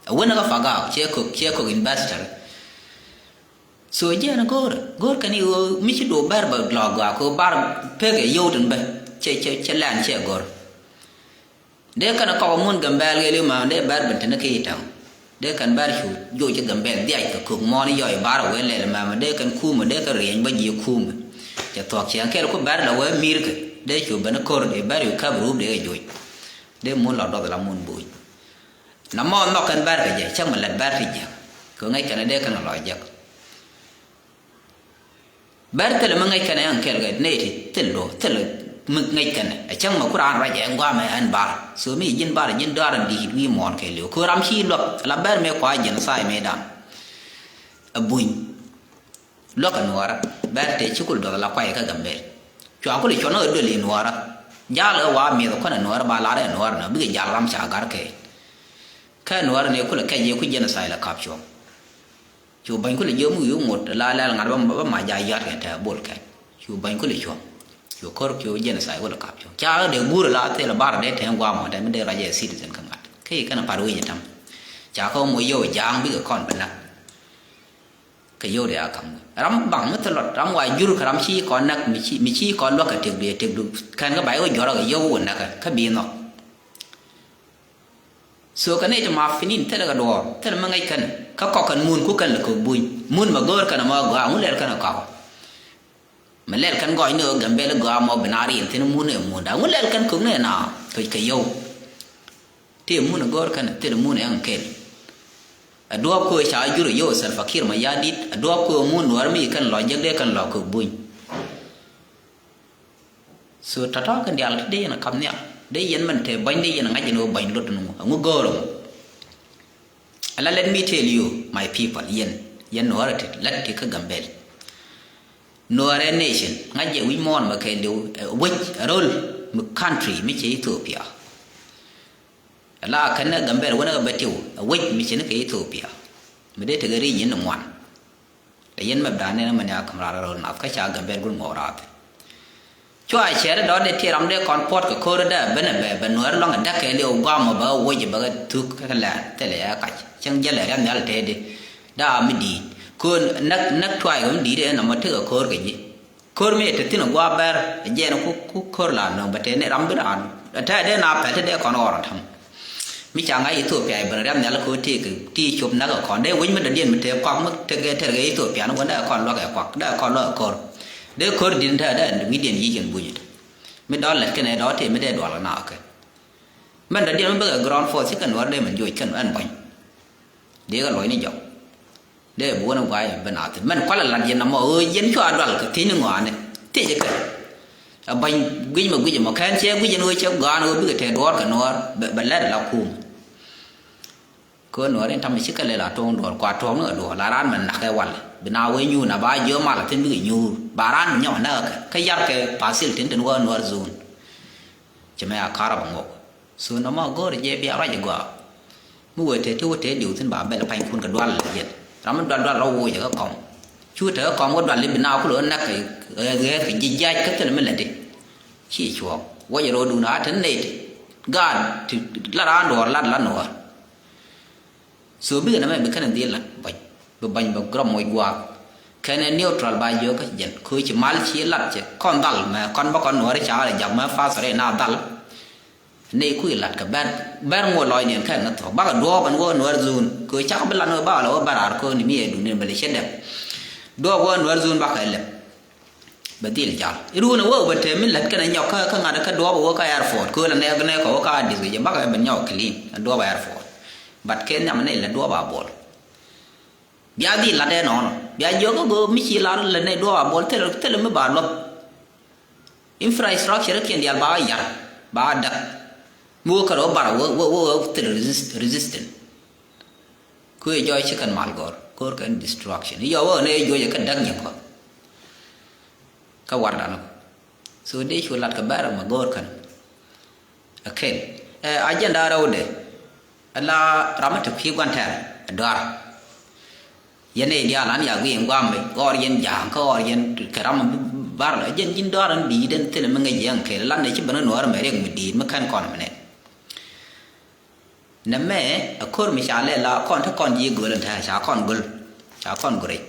Wänä kä pagak ciɛ kök ciɛ kök investor. So jɛn go̱o̱rä go̱o̱r kɛn i̱ ɣöö mi ci duɔ̱ɔ̱p bɛr bɛ lɔɔk gɔaa kɛ ɣöö bar pek ɛ yio̱w tin bä. Cɛ cɛ cɛ lɛn ciɛ go̱r. Dee kɛn kɔk mun Gambɛl ɣel i̱ mama dee bɛr ben tini ki i̱ tɛŋ. Dee kɛn bɛr cu joc ci Gambɛl dhiac kɛ kök muɔ̱ɔ̱n i̱ yɔc bar wee lɛl mama dee kɛn kumä dee kɛn riɛny bä ji̱ kumä. Cɛ thuɔ̱k ciɛŋ kɛl ku bɛr la wee mi̱i̱rkɛ dee cu ben i̱ ko̱r dee bɛr cu käp ruup dee kɛ joc. Dee mun lɔ duɔth la mun boc. Na mɔɔth nhɔk kɛn bɛr kɛ jɛ cäŋ mi lät bɛr ti jiäk. Kɛ ŋäc kɛn dee kɛn lɔ jiäk. Bɛr thilɛ mi ŋäc kɛnɛ ɛn kɛl kɛ nɛy ti thil do thilɛ mi ŋäc kɛnɛ ɛ cäŋ mɛ ku raan ruac ɛ guamɛ ɛn bar. So mi ji̱n bar ji̱n dɔaar in di̱i̱t wi̱i̱ muɔ̱ɔ̱n kɛ liw kö ram ci luäk la bɛr mëë kua genocide mëë dan. Ɛ buny luäk ɛ nuɔɔrä bɛr tëë ci kul duɔth la kuay kä Gambel. Cua kul cuɔn ɛ duël i̱ nuɔɔrä. Jal ɛ wa miɛth kɔn ɛ nuɔɔrä ba lar ɛ nuɔɔrä nɔ bikɛ jal ram ca gar kɛ. Kä nuɔɔrä ni kul ɛ kɛc yɛ ku genocide la kap cuɔ̱ŋ. Cu bäny kulɛ jiök mi wi̱i̱ ŋot la lɛl ŋa̱t bä ma ja yɔ̱a̱t kɛ tɛ bol kɛn. Cu bäny kulɛ cuɔ̱ŋ. Cu ko̱r cu genocide kulɛ kap cuɔ̱ŋ. Ca dee guur la thil bar dee tɛn guam ŋot tɛ mi dee ruac ɛ citizen kä ŋa̱t. Kä yi kɛn a par wi̱i̱ ji̱ ta̱m. Ca kä moc yio̱w ja̱a̱ŋ bikɛ kɔn bɛ näk. Kɛ yio̱w dee a ka̱m wi̱i̱. Ram baŋ mi thil luɔt ram wa jur kɛ ram ci kɔn näk mi ci mi ci kɔn luäk kɛ tëk du tëk du. Kɛn kä bay wä juɔrä kɛ yio̱w wä näk kä bi nhɔk. So kɛ nɛy ti ma pinin thilɛ kɛ duɔɔr thilɛ mi ŋäc kɛn kä kɔk kɛn mun ku kɛn lɛ kök buny mun mɛ go̱o̱r kɛn mɔ gɔaa ŋu lɛl kɛn kɔk. Mɛ lɛl kɛn gɔɔy ni ɣä Gambel gɔaa mɔ bi na riɛn thin mun ɛ mun da ŋu lɛl kɛn kök ni na kɛ kɛ yio̱w. Ti mun ɛ go̱o̱r kɛn thilɛ mun ɛ ŋ kɛl. Ɛ duɔ̱ɔ̱p ko̱ ca jur ɛ yio̱w Salva Kiir mɛ ya dit ɛ duɔ̱ɔ̱p ko̱ mun nuɔr mi kɛn lɔ jek dee kɛn lɔ kök buny. So tɔ̱tɔ̱ kɛn diaal ti dee yɛn a kap nhial dee yɛn mɛn te bäny dee yɛn a ŋa̱c yɛn ɣöö bäny luɔt ni ŋu ɛŋu go̱o̱r ɛŋu. Ala let me tell you my people yɛn yɛn nuɔɔrɛ ti lat ti kä Gambel. Nuɔɔrɛ nation ŋa̱c jɛ wi̱c muɔɔn mɛ kɛ liw wec a rol mi country mi cɛ Ethiopia. Ala kɛn ɛ Gambel wänɛ kɛ bɛ tiw a wec mi cɛ ni kɛ Ethiopia. Mi dee tekɛ ri̱c yɛn ni ŋuan. Tɛ yɛn mɛp da̱a̱n nɛn mɛn ya käm raar rɔɔl nath kä ca Gambel gul ŋɔɔk rath. Cua cɛɛr dɔ̱ dee ti ram dee kɔn puɔt kɛ ko̱r dee ben ɛ bɛ bɛ nuɛɛr lɔŋ ɛ däk kɛ liw guam ɛ bɛ woc ɛ bɛ thuk kä lɛɛr thilɛ ɛ kac cäŋ jälɛ riam nhial tëë di. Daa mi di̱i̱t ko̱r näk näk tuay kɛ mi di̱i̱t ɛ nɔmɔ tekɛ ko̱r kɛ ji̱. Ko̱r mi ɛ te thi̱n ɛ gua̱a̱ bɛr ɛ jɛɛn ku ku ko̱r la nöŋ bɛ te ni ram bi raan ɛ te dee na pɛl te dee kɔn ɣɔr ɛ täm. Mi ca ŋa̱c Ethiopia i̱ ben riam nhial ko̱ ti kɛ ti cop näk ɛ kɔn dee wec mi dɔ̱diɛn mi te kɔak mi te gɛ tɛr kɛ Ethiopia ni wä dee kɔn luak ɛ kɔak dee kɔn luak ɛ ko̱r. Dee ko̱r di̱n te dee wi̱cdiɛn yic kɛn bunyit. Mi dɔl lɛt kɛn ɛ dɔl ti mi dee dual kɛ na kɛ. Mɛn dɔ̱diɛn mi bek ɛ ground force ci kɛn wär dee mɛn joc kɛn ɛn buɔ̱ny. Dee kɛ luɔ̱c ni jɔk. Dee bi wän guay ben a thil mɛn kualɛ lat yɛn amɔ ɣöö yɛn cua dual kɛ thiec ni ŋɔaani thiec kɛ. A ba̱ny guic mɛ guic mɔ kɛn cɛ guic yɛn ɣöö cɛ gɔaan ɣöö bikɛ tɛɛ duɔɔr kɛ nuɔɔr bɛ lɛt la kum. Kɛ nuɔɔr in tamɛ cikɛ lɛ la tuɔɔŋ duɔɔr kua tuɔɔŋ ni kɛ duɔɔr la raan mɛ nak kɛ wal bi na wee nyuur na ba jiö mal a thin bikɛ nyuur ba raan mi nyɔk näk kɛ kɛ yar kɛ pasil tin tin wä nuɔɔr zon. Cɛ mɛ a karɔ bɛ ŋuɔk. So nɔmɔ go̱o̱rɛ jɛ bia ruac igɔaa. Mi wee tëë ti wä tëë diw thi̱n ba bɛl panykun kɛ dual yɛn. Ram mi dual dual rɔ woc ɛ kä kɔm. Cu te kä kɔm wä dual i̱ bi na kulɛ wä näk kɛ ɣɛɛth kɛ ji̱ jiac kä thilɛ mi lätdi. Ci cuɔɔk wä jɛ rɔ duun a te nɛy ti. Gaat ti la raan duɔɔr lat la nuɔɔr. So bikɛ nɛmɛ bi kɛn dhil lat bäny bi bäny bɛ gurɔ moc gua̱a̱k. Kɛn ɛ neutral ba jiök kä jɛn köö ci mal ci lat cɛ kɔn dhal mɛ kɔn bä kɔn nuɔri ca rɛ jak mɛ pastor ɛ na dhal. Nɛy kui̱ lat kɛ bɛr bɛr ŋuɔ lɔcniɛn kɛn ni thɔk bakɛ duɔɔk ɛn wä nuɔr zun köö cak bi lat ni wä bakɛ lɛ wä bɛr raar köö ni mi ɛ dunin bɛ lɛ cɛ dɛp. Duɔɔk wä nuɔr zun bakɛ lɛp. Bɛ dhil jal. Iruun ɛ wee bɛ te mi lät kɛnɛ nyɔk kä, kä ŋa̱t kä duɔɔp ɛ wee kä airport. Kööl ɛ nɛɛk nɛɛk kɛ wee kä Addis kɛ jɛ bakɛ bɛ nyɔk clean ɛ duɔɔp airport. But kɛ nhiam ɛ nɛy lät duɔɔp a buɔl. Bia dhil lat ɛ nɔɔnɔ. Bia jiök kä go̱o̱p mi ci lar lät nɛy duɔɔp a buɔl thilɛ, thilɛ mi ba luɔth. Infrastructure kiɛn diaal ba yar, ba dak. Mi wee kärɛ wä bar wä, wä, wä, wä thil resist-, resistant. Kuɛ jɔɔc ci kɛn mal gɔr, ko̱r kɛn destruction. Yɔ wä nɛ juɔc kä dak nyin kɔ. Kä wardan. So dee cu lat kɛ bɛr ma gɔr kɛn. Aken. Ɛ, agenda rɛwdɛ. Ala ram mi te kui̱ gua̱n tɛr ɛ dɔar. Yɛn ɛ diaal an ya guiy in guam mi ɣɔr yɛn ja̱a̱ŋ kä ɣɔr yɛn kɛ ram mi bar la jɛn ji̱n dɔar an bi̱i̱ den thilɛ mi ŋäc yɛn kɛl lan ɛ ci ben kä nuɔɔr mɛ riɛk mi di̱i̱t mi kɛn kɔn mi nɛ. Nɛ mɛ ɛ ko̱r mi ca lɛ la kɔn te kɔn ji̱ göl in tɛr ca kɔn göl ca kɔn göl rɛc.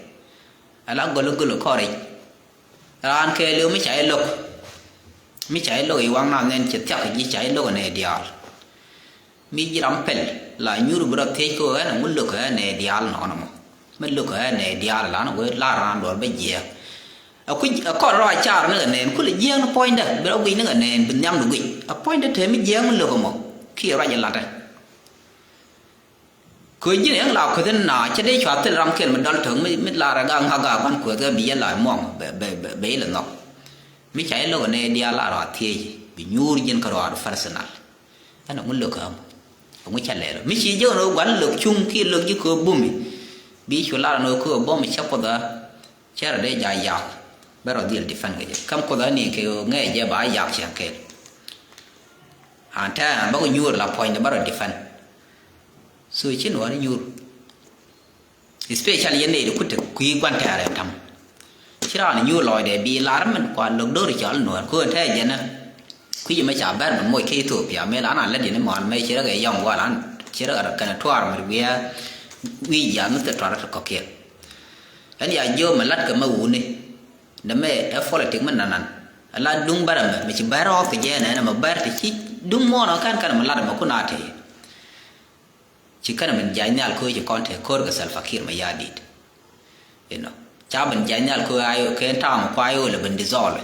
Ala göl göl kɔn rɛc. Raan kɛɛliw mi ca i̱ lo̱k. Mi ca i̱ lo̱k i̱ waŋ nath nɛn ci thiak ji̱ ca i̱ lo̱k nɛ diaal. Mi ji̱ ram pɛl la nyuur bi rɔ thiec kä ɣän aŋu lo̱k ɣän nɛ diaal nɔɔnɔ mɔ. Mi lo̱k ɣän nɛ diaal lan wee la raan duɔl bä jiɛɛk. Akuc akɔn rɔ a car ni kɛ nɛn kulɛ jiɛɛk ni puɔ̱nydä bi rɔ guic ni kɛ nɛn bi nhiam ni guic. A puɔ̱nydä te mi jiɛɛk mi lo̱k mɔ kiɛ ruac ilatdä. Kɛ ji̱n ɛn la kueth in na cä dee cua thil ram kɛl mi dɔl töŋ mi, mi lar ɛ ga ŋa̱k ga gua̱n kueth kɛ bi yɛn la muɔŋ bɛ, bɛ, bɛ, bɛ ilɛ nhɔk. Mi ca ilok ɛ nɛ diaal la rɔ a thiec bi nyuur ji̱n kɛ rɔ a personal. Ɛn ɛŋu lök ɛ ɛmɔ ɛŋu ca lɛl ɔ mi ci ji̱ kɛ rɔ gua̱n lök cuŋ ki lök ji̱ kɛ bumi. Bi cu lar ɛn ɣöö kɛ bumi cä kuoth ɛ. Cɛ rɔ dee ja̱ yak bɛ rɔ dhil defend kɛ jɛ. Käm kuoth ani kɛ ŋɛɛ jɛ ba yak cɛ kɛɛl. An tɛ̈ɛ̈n bä ku nyuur la puɔ̱nydɛ bä rɔ defend. So ci nuɔ̱ɔ̱r nyuur. Especially yɛn nɛy ti kut te kui̱ gua̱n tɛ̈ɛ̈r ɛn ta̱m. Ci raan nyuur lɔɔcdɛ bi lar min kua lo̱k do̱r cɔl nuɔ̱ɔ̱r köön tɛ̈ɛ̈ jɛn ɛ. Kui̱c mɛ ca bɛr min moc kä Ethiopia mëë la na lät yɛn i̱ mɔ̱ɔ̱n mëë ci rɛ kɛ yɔŋ wal an ci rɛ kɛn tuaar mi wi̱i̱ wi̱i̱ jiath mi thil tuaar rɔ ti kɔ̱kiɛn. Ɛn ya jiööm ɛ la̱t kɛ mɛ wuni. Nɛ mɛ ɛ politik mi nanan. Ɛ la duŋ bärɛ mɛ mi ci bɛr ɣɔth kɛ jɛ nɛnɛ mɛ bɛr ti ci duŋ muɔnɔ kɛn kɛn mɛ lat mɛ kun a tee. Ci kɛn mɛ jiac nhial köö ci kɔn tee ko̱r kɛ Salva Kiir mɛ ya dit. Inɔ ca ben jiac nhial köö ayo kɛn ta̱a̱ mɛ kua ayo lɛ ben dissolve.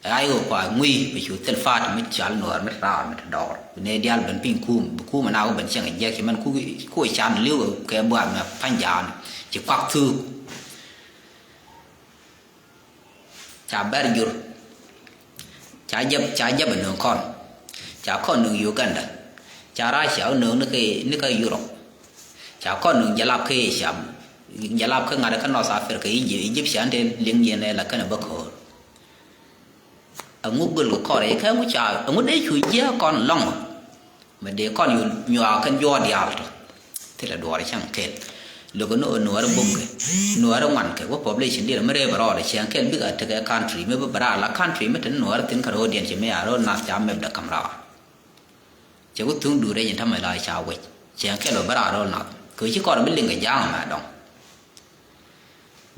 Ayo kua ŋui̱ bɛ cu thil fa̱a̱t mi cal nuɔɔr mi raar mi te dɔɔr bi nɛ diaal ben piny kum bi kum na wä ben cieŋ jiɛk ci mɛn ku ku can li̱w kɛ buath mɛ pa̱ny ja̱a̱n ci kuak thuuk. Ca bɛr jur. Ca jɛp ca jɛp nöŋ kɔn. Ca kɔn nöŋ Uganda. Ca Russia wä nöŋ ni kä ni kä Europe. Ca kɔn nöŋ jalap kä Asia. Jalap kä ŋa̱t kä North Africa, Egypt, Egyptian te liŋ yɛn ɛ la kɛn bä ko̱o̱r. Aŋu göl kɛ kɔn rɛy kä aŋu ca aŋu dee cu jiɛ kɔn lɔŋ. Mɛ dee kɔn yu nyuak kɛn juɔɔk diaal tɔ. Thilɛ duɔɔr cäŋ kɛl. Lo̱k ni ɣöö nuɔɔri bum kɛ nuɔɔri ŋuan kɛ wä population diɛn mi rɛɛ bɛ rɔɔdɛ cäŋ kɛl bikɛ tekɛ country mi bi bɛ raar la country mi te ni nuɔɔri thin kɛ ro̱o̱diɛn ci mi a ro̱o̱ nath ca mɛp dɛ ka̱m raar. Cɛ wä thuŋ duut rɛc in ta̱mɛ la ca wec cäŋ kɛl bɛ bɛ raar ro̱o̱ nath kɛ ci kɔn bi liŋ kɛ ja̱a̱ŋ mɛ dɔŋ.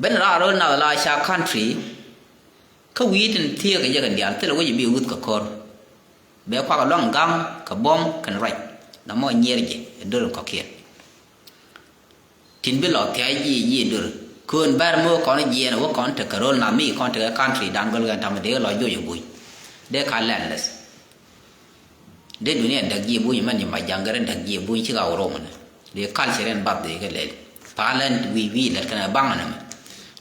Ben raar ro̱o̱ nath la ca country. Kä wi̱i̱ tin thieekä jɛ kɛn diaal thilɛ wec bi wuth kɛ ko̱r. Bɛ kuak luaŋ ga̱ŋ kɛ buɔ̱m kɛn ruac. Namɔ nyier ji̱ ɛ dör in kɔ̱kiɛn. Tin bi lɔ thia̱c ji̱ ji̱ dör. Köön bɛr mi wä kɔn jiɛɛn wä kɔn tekɛ ro̱l nath mi kɔn tekɛ country dan gɔl kɛn tamɛ dee lɔ joc ɛ buny. Dee ka landless. Dee dunia däk ji̱ buny mɛn ji̱ mac ja̱ŋ gɛrɛ däk ji̱ buny ci ka wä rom ni. Dee culture in bath dee kɛ lɛl. Pa̱a̱l ɛn wi̱i̱ wi̱i̱ lɛt kɛn ɛ baŋ ni mɛ.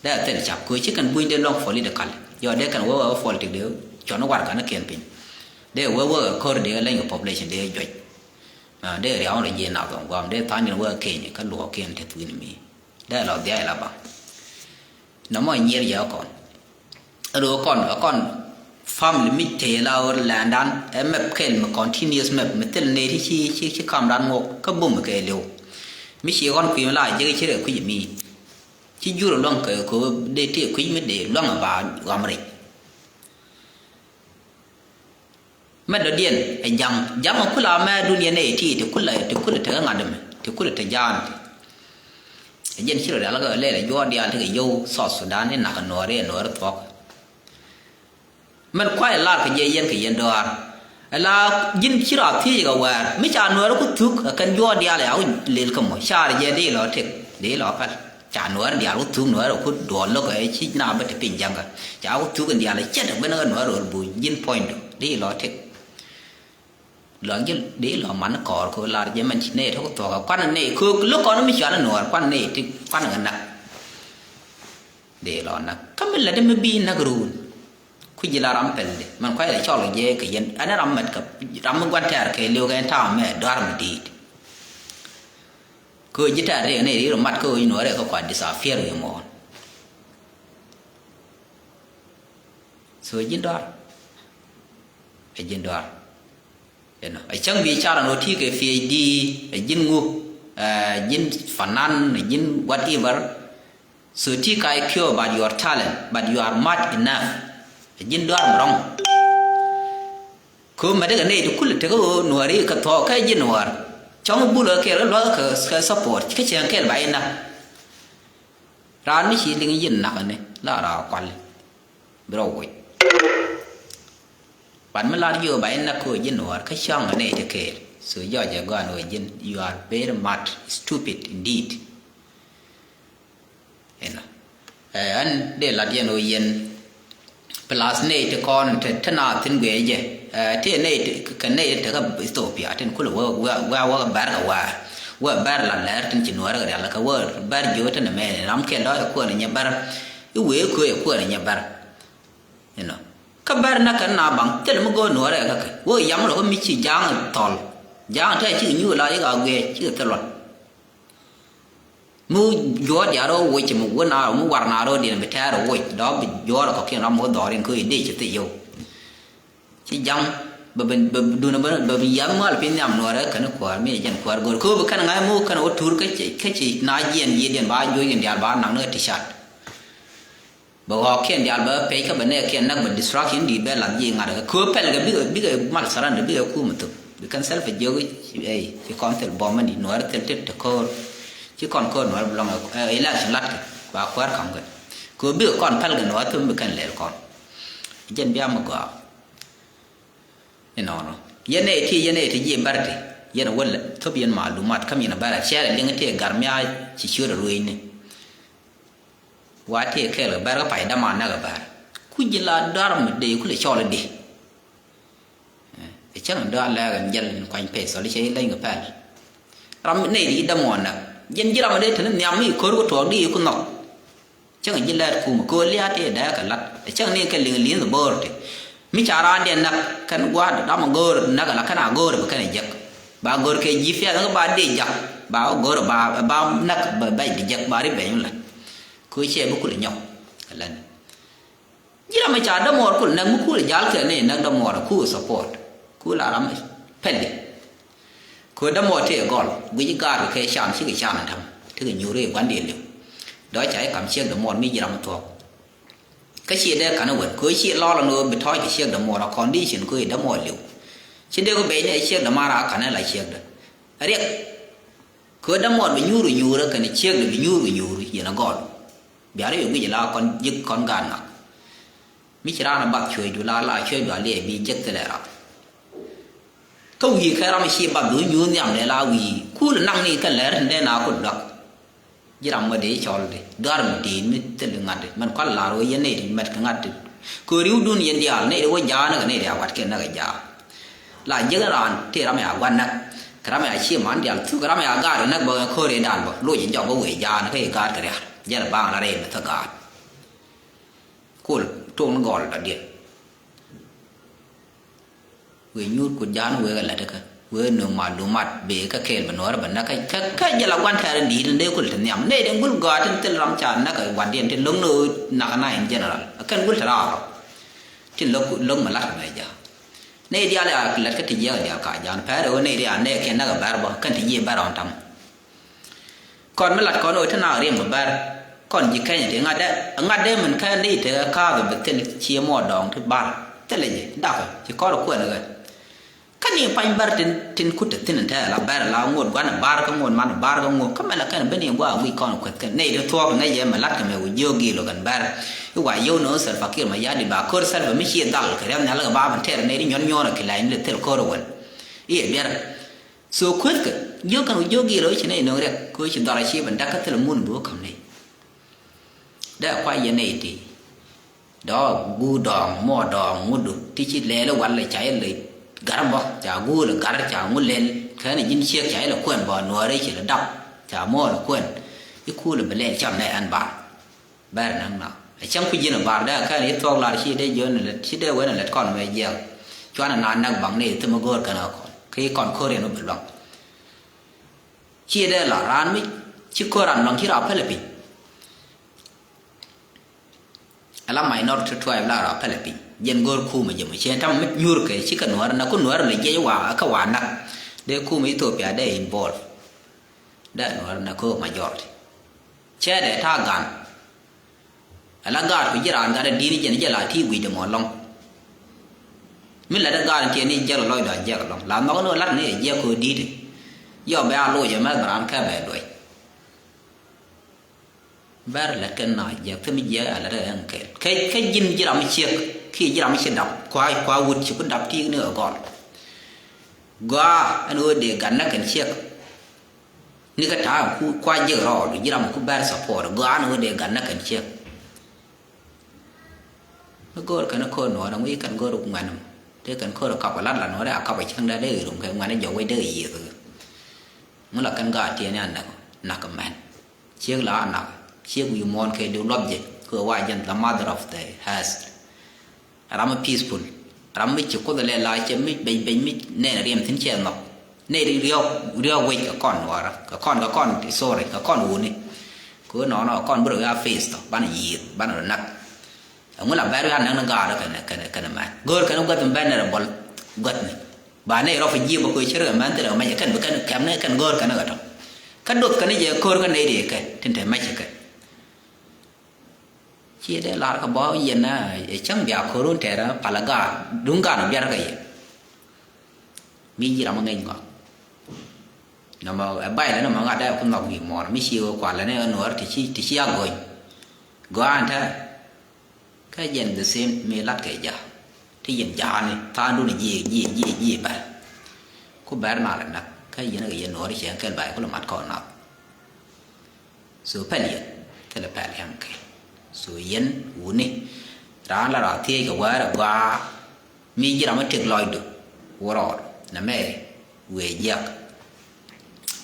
Dee a thil cap köö ci kɛn buny dee lɔŋ political. Yɔ dee kɛn wä wä politic dee cuɔn warɛgak ni kiɛn piny. Dee wä wä ko̱r dee leny kɛ population dee juɔc. Dee riaw ni ji̱ nath ɣɔn guam dee tha̱a̱ŋ ni wä Kenya kä luɔɔkiɛn te thuin mi. Dee lɔ dhiac la baŋ. Nɔmɔ nyier yɛ kɔn. Ro kɔn kɔn family mi tëë la ɣöö lɛndan ɛ map kɛl mi continuous map mi thil nɛy ti ci ci ci kamdan ŋuɔk kä bum kɛ liw. Mi ci ɣɔn kui̱ mi la jek ci rɛ kui̱ mi ci jur luäŋ kɛ ko dee tëë kui̱ mi dee luäŋ ba ɣam rɛc. Mɛ dɔ̱diɛn ɛ ja̱ŋ ja̱ŋ ɛ kula mɛ duniya nɛ iti ti kula ti kula te ŋa̱t mɛ ti kula te ja̱a̱n ti. Ɛ jɛn ci rɔ dial kɛ lɛl ɛ juɔ̱ɔ̱r diaal ti kɛ yio̱w South Sudan ni nak nuɔɔri ɛ nuɔɔri thuɔ̱k. Mɛn kuay lar kɛ jɛ yɛn kɛ yɛn dɔaar. Ɛ la ji̱n ci rɔ thiec kɛ wɛɛr mi ca nuɔɔri ku thuk ɛ kɛn juɔ̱ɔ̱r diaal ɛ a wi̱c lel kɛ mɔ car jɛ di lɔ tëk di lɔ päl. Ca Nuäär diaal wä thuk Nuäär ku duɔl lo̱k ɛ ci na bä te piny jaŋkä. Ca wä thuk in diaal ɛ cɛ te ben kä Nuäär ɣöl bu ji̱n puɔ̱nydu di lɔ tek. Lɔ ji̱n di lɔ man kɔɔr ko lar jɛ mɛn ci nɛy tok thuɔk ɛ kuan nɛy ko lo̱k kɔn mi cual Nuäär kuan nɛy ti kuan ɛ nak. Di lɔ nak kä mi lät mi bi nak run. Ku ji̱ la ram pɛl di mɛn kuay lɛ cɔl jɛ kɛ yɛn ɛn ram mɛt kɛ ram mi guan tɛɛr kɛ liw kɛ ta̱a̱ mɛ duar mi di̱i̱t. Kä ji̱ tɛɛr ri nɛy ri mat kä Nuäär ɛ kä kua disappear wi̱i̱ muɔ̱ɔ̱n. So ji̱n duar. Ɛ ji̱n duar. Inɔ ɛ cäŋ bi car ɛn ɣöö ti kɛ PhD, ɛ ji̱n ŋu, ɛ ji̱n fanan, ɛ ji̱n whatever. So ti ka I Q but your talent, but you are mad enough. Ɛ ji̱n duar mi rɔ̱ŋ. Kä mɛ dee kɛ nɛy ti kul tekɛ ɣöö Nuääri kɛ thuɔɔk kɛ ji̱ Nuäär. Cɔŋ bul ɣä kɛɛl kä lua̱k kɛ support kä cieŋ kɛɛl ba inä. Raan mi ci liŋ ji̱n nak ni la raa kual. Bi rɔ woc. But mi lar jiö ba inä kɛ ɣöö ji̱ Nuäär kä cɔŋ nɛy ti kɛɛl. So jɔc ɛ gɔaa ni ɣöö ji̱n you are very mad, stupid indeed. Inɔ ɛ ɣän dee lat yɛn ɣöö yɛn plus nɛy ti kɔn te te na thin guiɛ jɛ. Ɛ ti nɛy ti kɛ nɛy ti te kä Ethiopia tin kulɛ wä wä wä bɛr kɛ wä wä bɛr la lɛr tin ci Nuäär kɛ rial kɛ wä bɛr jiö tin mɛ ram kɛ lɔ ɛ kuɛn nyɛ bɛr. I wee kuɛ ɛ kuɛn nyɛ bɛr. Inɔ kä bɛr na kɛn na baŋ thil mi go̱o̱r Nuäär ɛ kä kɛ wä yam lɔ kä mi ci ja̱a̱ŋ thɔl ja̱a̱ŋ tɛ ci nyuur la yik a guiɛ ci thil luɔt. Mi juɔ̱ɔ̱r diaal rɔ woc mi wä na mi war na rɔ diɛn bi tɛɛr woc dɔ̱ bi juɔ̱ɔ̱r kɔ̱kiɛn ram mi wä dhɔr in kä i̱ dee ci thil yio̱w. Ci ja̱ŋ bɛ bi bɛ bi dun bɛ bi yam mal piny nhiam Nuäärɛ kɛn kuäär mi jɛn kuäär go̱r kä bi kɛn ŋa̱c mi wä kɛn wä tur kä ci kä ci na jiɛn yiëëdiɛn ba juɔ̱c in diaal ba naŋ ni kä ti cat. Bɛ ɣɔɔkiɛn diaal bɛ pɛc kä bɛ nɛɛkiɛn näk bɛ distraction di̱i̱t bɛ lath ji̱ ŋa̱t kɛ köö pɛl kɛ bikɛ bikɛ mal surrender bikɛ kum thok bi kɛn self jiök. Ey ci kɔn thil bɔm mɛn di Nuäär thil tit te köör. Ci kɔn köör Nuäär bi lɔŋ ɛ election lat kɛ ba kuäär ka̱m kɛ köö bikɛ kɔn pɛl kɛ Nuäär thum bi kɛn lɛl kɔn. Jɛn bia mi gɔaa. Inɔnɔ yɛn nɛy ti yɛn nɛy ti ji̱ bɛr ti yɛn wä lɛ thop yɛn malumat käm yɛn bɛr a cɛɛl liŋ ti gar mia ci ciöt a rueecni. Wa tëë kɛɛl kɛ bär kä pay däman näk ɛ bär. Kuc ji̱ la dɔ̱a̱r mi dee kulɛ cɔl i̱di. Ɛ cäŋ dɔ̱a̱r lɛɛk ɛn jäl in kuany peth thɔl i̱ cɛ i̱ leny kɛ pɛl. Ram nɛy di dämuɔn näk ji̱n ji̱ ram mi dee te ni nhiam mi ko̱r ku tuɔɔk di ku nhɔk. Cäŋ ji̱ lɛɛt kum ko̱r lia̱a̱ tëë dɛɛk kɛ la̱t ɛ cäŋ ni kɛ liŋ li̱n bo̱o̱r ti. Mi ca raandiɛn näk kɛn gua̱a̱r ram a go̱o̱r näk ala kɛn a go̱o̱r bi kɛn a jek. Ba go̱o̱r kɛ ji̱ piɛth ŋä ba dee jak ba go̱o̱r ba ba näk ba bɛc bi jek ba ri bɛny wä la̱t. Kɛ ɣöö ciɛ bi kulɛ nyɔk kɛ lɛn. Ji̱ ram mi ca dämuɔɔr kulɛ näk mi kulɛ jal kɛ ni näk dämuɔɔr ku support. Ku la ram mi pɛli. Kɛ ɣöö dämuɔɔr tëë gɔl guic gaat kɛ can cikɛ can a täm. Tekɛ nyuuri gua̱ndiɛn li̱w. Dɔ̱ ca i̱ kam ciek dämuɔɔr mi ji̱ ram mi thuɔ̱k. Kä ciɛ dee ka̱n i̱ wän kɛ ɣöö ciɛ lɔl ɛn ɣöö bi tɔ̱ɔ̱c kɛ ciek dämuɔɔr a condition kɛ ɣöö i̱ dämuɔɔr li̱w. Ci dee kɛ bɛy ni ɛ ciek dämaar a ka̱n ɛ la ciekdä. Riɛk. Kɛ ɣöö dämuɔɔr bi nyuur kɛ nyuur ɛ kɛn ciekdɛ bi nyuur kɛ nyuur yɛn ɛ gɔl. Bia rɔ yɛ guic la kɔn ji̱k kɔn gaat ŋak. Mi ci raan ɛ bath cuecdu la la cuecdu a liɛɛc bi jiäk thilɛ raan. Kä wi̱i̱ kɛ ram ci bath bi wä nyuur nhiam lɛ la wi̱i̱ kul naŋ ni kɛn lɛr tin dee na kul dɔak. Ji̱ ram mɔ dee cɔl di duar mi dee mi thil ŋa̱t di mɛn kual lar wä yɛn nɛy ti mɛt kɛ ŋa̱t di. Kɛ ɣöö ri̱wdun yɛn diaal nɛy di wä jaanä kɛ nɛy di a wat kɛn näk ɛ jaanä. La jiäk raan tëë ram ya gua̱n näk kɛ ram ya cie man diaal thuk kɛ ram ya gaat kɛ näk bä ko̱r ëëdan bä loc in jɔk bä wëë jaan kä i̱ gaat kɛ ria̱r jɛl baŋ la rɛy mi thä gaat. Kol tok ni gɔl dɔ̱diɛn. Wëë nyuur kut jaan wëë kɛ lät kä wëë nööŋ malumat bee kä kɛɛl bɛ nuɔ̱ɔ̱rä bɛ näk kä kä jɛl a gua̱n tɛɛr in di̱i̱t in dee kul ti nhiam nɛy den gul gɔaa tin thil ram ca näk kɛ gua̱ndiɛn tin lo̱ŋ ni ɣöö nakä na in general a kɛn gul te raar rɔ. Tin lo̱k lo̱k mi lat kɛ mɛ ja̱a̱. Nɛy diaal ya lät kä ti jiɛk diaal ka ja̱a̱n pɛr ɣöö nɛy diaal nɛɛkiɛn näk ɛ bɛr bä kɛn ti jiɛ bɛr ɣɔn tam. Kɔn mi lat kɔn ɣöö te na riɛm kɛ bɛr kɔn ji̱ kɛny ti ŋa̱t dee ŋa̱t dee min kɛn di te kaath bɛ thil ciɛ muɔ dɔɔŋ ti bar thilɛ ji̱ dakä ci kɔr kuɛn ɣä. Kä ni pany bär tin tin kut te thin te la bär la ŋot guan bar kä ŋot man bar kä ŋot kä mɛ la kɛn ben in gua wi̱c kɔn kueth kɛn nɛy ti thuɔk ŋäc yɛ mɛ lat kɛ mɛ wi̱c jiök gil ɔ kɛn bär. I̱ wa yio̱w ni ɣän Salva Kiir Mayardit ba ko̱r Salva mi ci dhal kɛ riɛm nhial kɛ ba ben tɛr nɛy ti nyuɔn nyuɔn ɔ ki la in lɛ thil ko̱r ɔ wän. I̱ ɛ biɛr. So kuethkɛ jiök kɛn wi̱c jiök gil ɔ ci nɛy no̱o̱ŋ riɛk kɛ ci dhɔr a ci ben dak kä thil mun bi wä käm nɛy. Dee kua yɛ nɛy ti dɔɔk guur dɔɔŋ muɔ dɔɔŋ ŋudu ti ci lɛɛl i̱ wal i̱ ca ilɛ gar bä ca guur i̱ gar ca ŋu lɛl kɛn i̱ ji̱n ciek ca ilɛ kuɛn bä nuɔɔri ci lɛ dap ca muɔɔr i̱ kuɛn i̱ kuul i̱ bi lɛl cam nɛ ɛn bar. Bɛr naŋ na ɛ cäŋ ku ji̱n i̱ bar dee kɛn i̱ thuɔk lar ci dee jiön i̱ lɛt ci dee wen i̱ lɛt kɔn mɛ jiɛk cuan i̱ na näk baŋ ni i̱ thim i̱ go̱o̱r kɛn ɛ kɔn ki kɔn ko̱r yɛn i̱ bi luaŋ. Ci dee la raan mi ci ko̱r an lɔŋ ci ra pɛlɛ piny. Ala minority tribe la ra pɛlɛ piny jɛn go̱o̱r kumɛ jɛ mɔ cien tam mi nyuur kɛ ci kɛ nuɔr na ku nuɔr lɛ jiɛc wa kä wa nak. Dee kumɛ Ethiopia dee involve dee nuɔr na ko majority. Cɛ dee ta gan. Ala gaat ku ji̱ raan gat a di̱i̱t ni jɛn jɛ la ti gui̱c dɛ mɔ lɔŋ. Mi lɛ dee gaat ni tiɛ ni jɛl lɔc dɔ̱a̱n jɛk lɔŋ la nhɔk ni lat ni ɛ jiɛk kɛ di̱i̱t. Yɔ bɛ a loc ɛ mɛth bɛ raan kɛ bɛ duɔc. Bɛr lɛ kɛn na jiɛk thim jiɛk a lɛ rɛ ɛn kɛl kɛ kɛ ji̱n ji̱ ram ciɛk ki ji̱ ram ci dap kua kua wut ci ku dap ti ni ɛ gɔl. Gɔaa ɛn ɣöö dee gat nɛ kɛn ciɛk. Ni kä ta̱a̱ ku kua ji̱ rɔɔd ji̱ ram ku bɛr support gɔaa ni wä dee gat nä kɛn ciek. Mi go̱o̱r kɛn ko̱r nuɔɔr ɛŋu i̱ kɛn go̱o̱r ŋuɛn ɛmɔ tëë kɛn ko̱r kap ɛ lat la nuɔɔr ɛ a kap ɛ cäŋ dee dee i̱ rum kɛ ŋuɛn ɛ jɔk wec dee i̱ yiëth. Ŋu la kɛn gaat tiɛɛni a näk nak mɛn ciek la a nak ciek wi̱i̱ muɔ̱ɔ̱n kɛ diw luɔth jɛ kɛ wa jɛn the mother of the earth. Ram mi peaceful, ram mi ci Kuoth lɛ la cɛ mi beny beny mi nɛn riɛm thi̱n cɛ nhɔk. Nɛy ri riɔk riɔk wec kɛ kɔn nuɔɔrä kɛ kɔn kɛ kɔn sorry kɛ kɔn wuni. Kɛ ɣöö nɔɔnɔ kɔn bi rɔ ya face tɔ banɛ yiëëth banɛ rɔ nak. Ɛŋu la bɛr ya näk ni gaarä kɛnɛ kɛnɛ kɛnɛ mɛn go̱o̱r kɛnɛ gua̱th mi bɛn ni rɛ bɔl gua̱thni. Ba nɛy rɔ fi ji̱ bä kɛ cɛ rɛ mɛn thilɛ mɛc kɛn bi kɛn kɛm ni kɛn go̱o̱r kɛnɛ kɛ tɔ. Kä doth kɛnɛ jɛ ko̱o̱r kɛ nɛy ri kɛ tin te mɛc kɛ. Ciɛ dee lar kɛ bɔ yɛn ɛ cäŋ bia ko̱r wun tɛɛrɛ palɛ gaat duŋ gaat biarä kɛ yɛ. Mi ji̱ ram ŋäc ŋɔak. Nɔmɔ ɛ bay lɛ nɔmɔ ŋa̱t dee ku nhɔk wi̱i̱ muɔɔr mi ci wee kualɛ ni ɛ nuɔɔr ti ci ti ci a go̱ny. Gɔaa ɛn tɛɛr. Kä jɛn the same mi lat kɛ ja̱a̱ ti yɛn ja̱a̱ni tha̱a̱ŋdun ji̱ ji̱ ji̱ ji̱ bɛl. Ku bɛr nal ɛ nak kä yɛn kɛ yɛn nuɔɔr cɛ kɛl bay ku lɛ mat kɔn nath. So pɛl yɛn thilɛ pɛl yɛn kɛ. So yɛn wuni raan la raan thiec kɛ wäär ɛ gɔaa mi ji̱ ram mi tëk lɔcdu wä rɔɔd nɛ mɛ wëë jiɛk.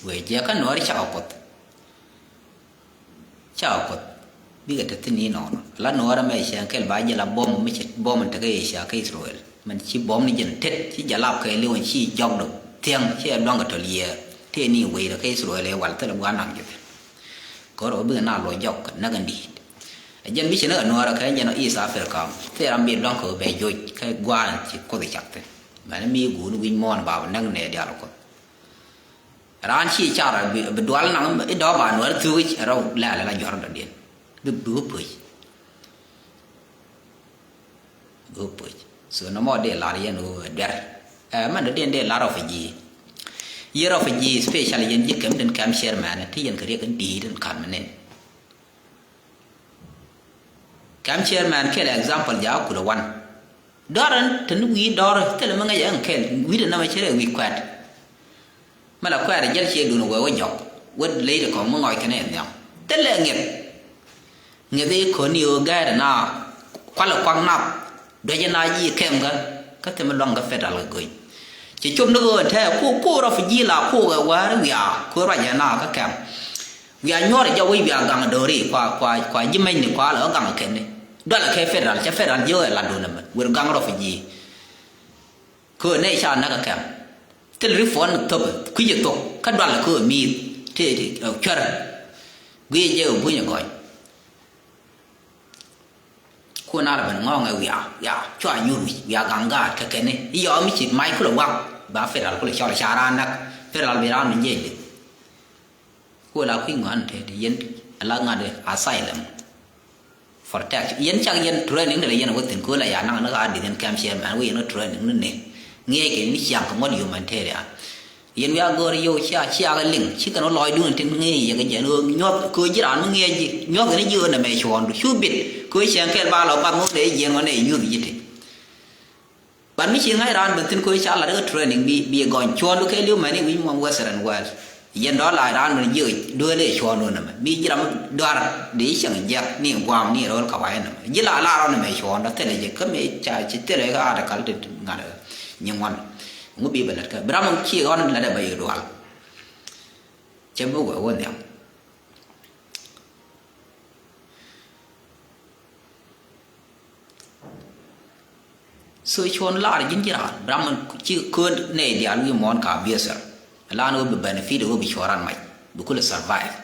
Wëë jiɛk kä nuɔɔr cakɔ kuoth. Cakɔ kuoth bikɛ te thi̱n inɔnɔ la nuɔɔr ɛmɛ cɛ kɛl ba jɛ la bom mi cɛ bom in tekɛ yɛ ca kä Israel. Mɛn ci bom ni jɛn tet ci jalap kɛ liw ci jɔkdɔ thiɛŋ ci ɛ luaŋ kɛ tɔl yiëë tëë ni wecdɛ kä Israel ɛ wal thilɛ gua̱a̱r naŋ jɛ thi̱n. Kɛ rɔ bikɛ na luɔc jɔk kɛ näk in di̱i̱t. Ɛ jɛn bi ci näk ɛ nuɔɔrɛ kɛ jɛn ɔ East Africa. Thil ram bi luaŋ kɛ bɛ joc kɛ gua̱a̱r in ci kuoth cak thi̱n. Mɛn mi guuni wi̱c muɔ̱ɔ̱n ba bɛ näk nɛ diaal kuoth. Raan ci car bi dual naŋ i̱ dɔ̱ɔ̱p ba nuɔɔr thuk i̱ rɛw lɛl la jɔr dɔ̱diɛn. Bi bi wä puc. Bi wä puc. So nɔmɔ dee lar yɛn wä duer. Ɛ mɛn dɔ̱diɛn dee lar refugee. Yɛ refugee special yɛn ji̱ kɛm tin kɛm chairman ti yɛn kɛ riɛk in di̱i̱t in ka̱n mi nin. Kɛm chairman kɛl example ja kulɛ wan. Dɔr ɛn te ni wi̱i̱ dɔr thilɛ mi ŋäc ɛn kɛl wi̱i̱ te namɛ cɛ rɛ wi̱i̱ kuɛt. Mi la kuɛɛr jɛl ciɛ dun wee wä jɔk wä ley ti kɔŋ mi ŋɔc kɛn ɛ nhiam. Thilɛ ŋiɛth. Ŋiɛth i̱ ko̱n i̱ ɣöö gɛɛr ina kualɛ kuak nath duec ina ji̱ kɛm kä kä thimɛ luaŋ kä federal kɛ go̱ny. Ci cop ni ɣöö tɛɛ ku ku rɔ fi ji̱ la ku kɛ wäär wiaa ku ruac ina kä kɛm. Wiaa nyuɔr jɛ wec wiaa gaŋ do̱ri kua kua kua ji̱ mecni kua lɛ ɣä gaŋ kɛn ni. Dualɛ kɛ federal cɛ federal ji̱ ɣä ɛ lat duundɛ mɛ wër gaŋ rɔ fi ji̱. Kɛ ɣöö nɛy ca näk ɛ kɛm thil ri puɔ̱n thop kui̱c ɛ thok kä dualɛ kɛ ɣöö mi̱i̱th tëë ti cuɛr. Guic jɛ ɣöö buny ɛ gɔny. Ku na lɛ ben ŋɔ̱ɔ̱ŋ ɛ wiaa wiaa cua nyuur wi̱c wiaa gaŋ gaat kɛ kɛn ni i̱ yɔɔ mi ci mac kulɛ wak ba federal kulɛ cɔl ca raan näk federal bi raan mi jiɛc li̱th. Ku la kui̱ ŋuan te di yɛn ala ŋa̱t asylum protection yɛn cak yɛn training ni la yɛn wä thin ku la ya naŋ ni ka di yɛn kɛm chairman wä yɛn wä training ni ni ŋiɛc kɛ ni ciaŋ kɛ ŋuɔt humanitarian. Yɛn wä a gɔr yio̱w cia cia kɛ liŋ ci kɛn wä lɔc duun tin ŋiɛc yɛ kɛ jɛn wä nyuɔth kɛ wä ji̱ raan mi ŋiɛc ji̱ nyuɔth kɛ ni ji̱ wä nɛ mɛ cuɔ̱ɔ̱ŋdu cu bit kɛ wä ciaŋ kɛl ba lɔ bath ŋuɔth dee jiɛn wä nɛ nyuth ji̱ ti. But mi ci ŋa̱c raan ben thin ko̱ ca lat kä training bi bi gɔny cuɔ̱ndu kɛ li̱w mɛn i̱ wi̱c muɔm Western world. Yɛn dɔ̱ la raan mɛn jiök duëël ëë cuɔ̱ɔ̱ŋ nɔmɛ. Mi ji̱ ram duar di cieŋ jiɛk ni guam ni ro̱l kawayɛ nɔmɛ. Ji̱ la la rɔn mɛ cuɔ̱ɔ̱ŋ dɔ̱ thilɛ ji̱ kä mi ca ci thilɛ kä article ti ŋa̱t nyin ŋuan. Ŋu bi bɛ lät kä bi ram ci ɣɔn lät ɛ bɛ yɛ dual. Cɛ bi wee wä nhiam. So cuɔ̱n lar ji̱n ji̱ raan ram ci kööt nɛy diaal wi̱i̱ muɔ̱ɔ̱n ka abusers. Lan ɣöö bi benefit ɣöö bi cuɔ̱ɔ̱n ran mac bi kulɛ survive.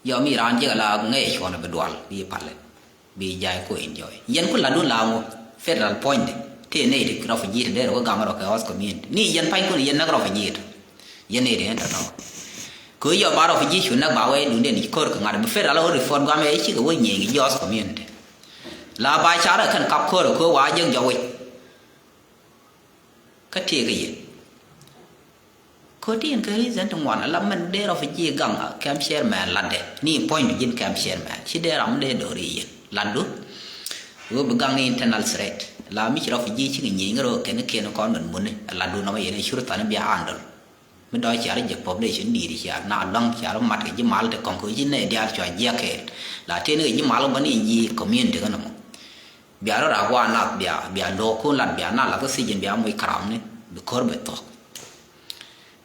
Yɔ mi raan jiɛk la ŋäc cuɔ̱n bi dual bi palɛ bi jay ku enjoy. Yɛn ku latdun la ŋu federal puɔ̱nydɛ tëë nɛy ti refugee ti dee rɛ wä gam rɔ kɛ host community ni yɛn panykun yɛn näk refugee ti. Yɛn nɛy ti ɛn tɔ̱tɔ̱. Kɛ ɣöö yɔ ba refugee cu näk ba wee duŋdiɛn i̱ ko̱r kɛ ŋa̱t bi federal ɣöö report guamɛ i̱ cikɛ wä nyieny kɛ ji̱ host community. La ba carɛ kɛn kap ko̱r kɛ ɣöö wa jek jɔk wec. Kä tëëkɛ yɛ. Kɛ ɣöö ti yɛn kɛ reason ti ŋuan ala mɛn dee refugee gaŋ a camp chairman latdɛ ni puɔ̱nydu ji̱n camp chairman ci dee ram dee do̱ri yɛn latdu. Ɣöö bi gaŋ ni internal threat la mi ci refugee cikɛ nyieny ŋärä kɛn kɛn kɔn mɛn muni latdu nɔmɔ yɛn i̱ cur than bia handle. Mi dɔ̱ ciar jɛ population di̱i̱t ciar na luaŋ ciar mat kɛ ji̱ mal te kɔŋ kɛ ji̱ nɛ diaal cua jiak kɛɛl. La tëë ni kɛ ji̱ mal bä ni ji̱ community kä nɔmɔ. Bia rɔ rak wa nath bia bia lo̱o̱k kun lat bia na lath kä sijin bia muc karam ni bi ko̱r bɛ thuɔ̱k.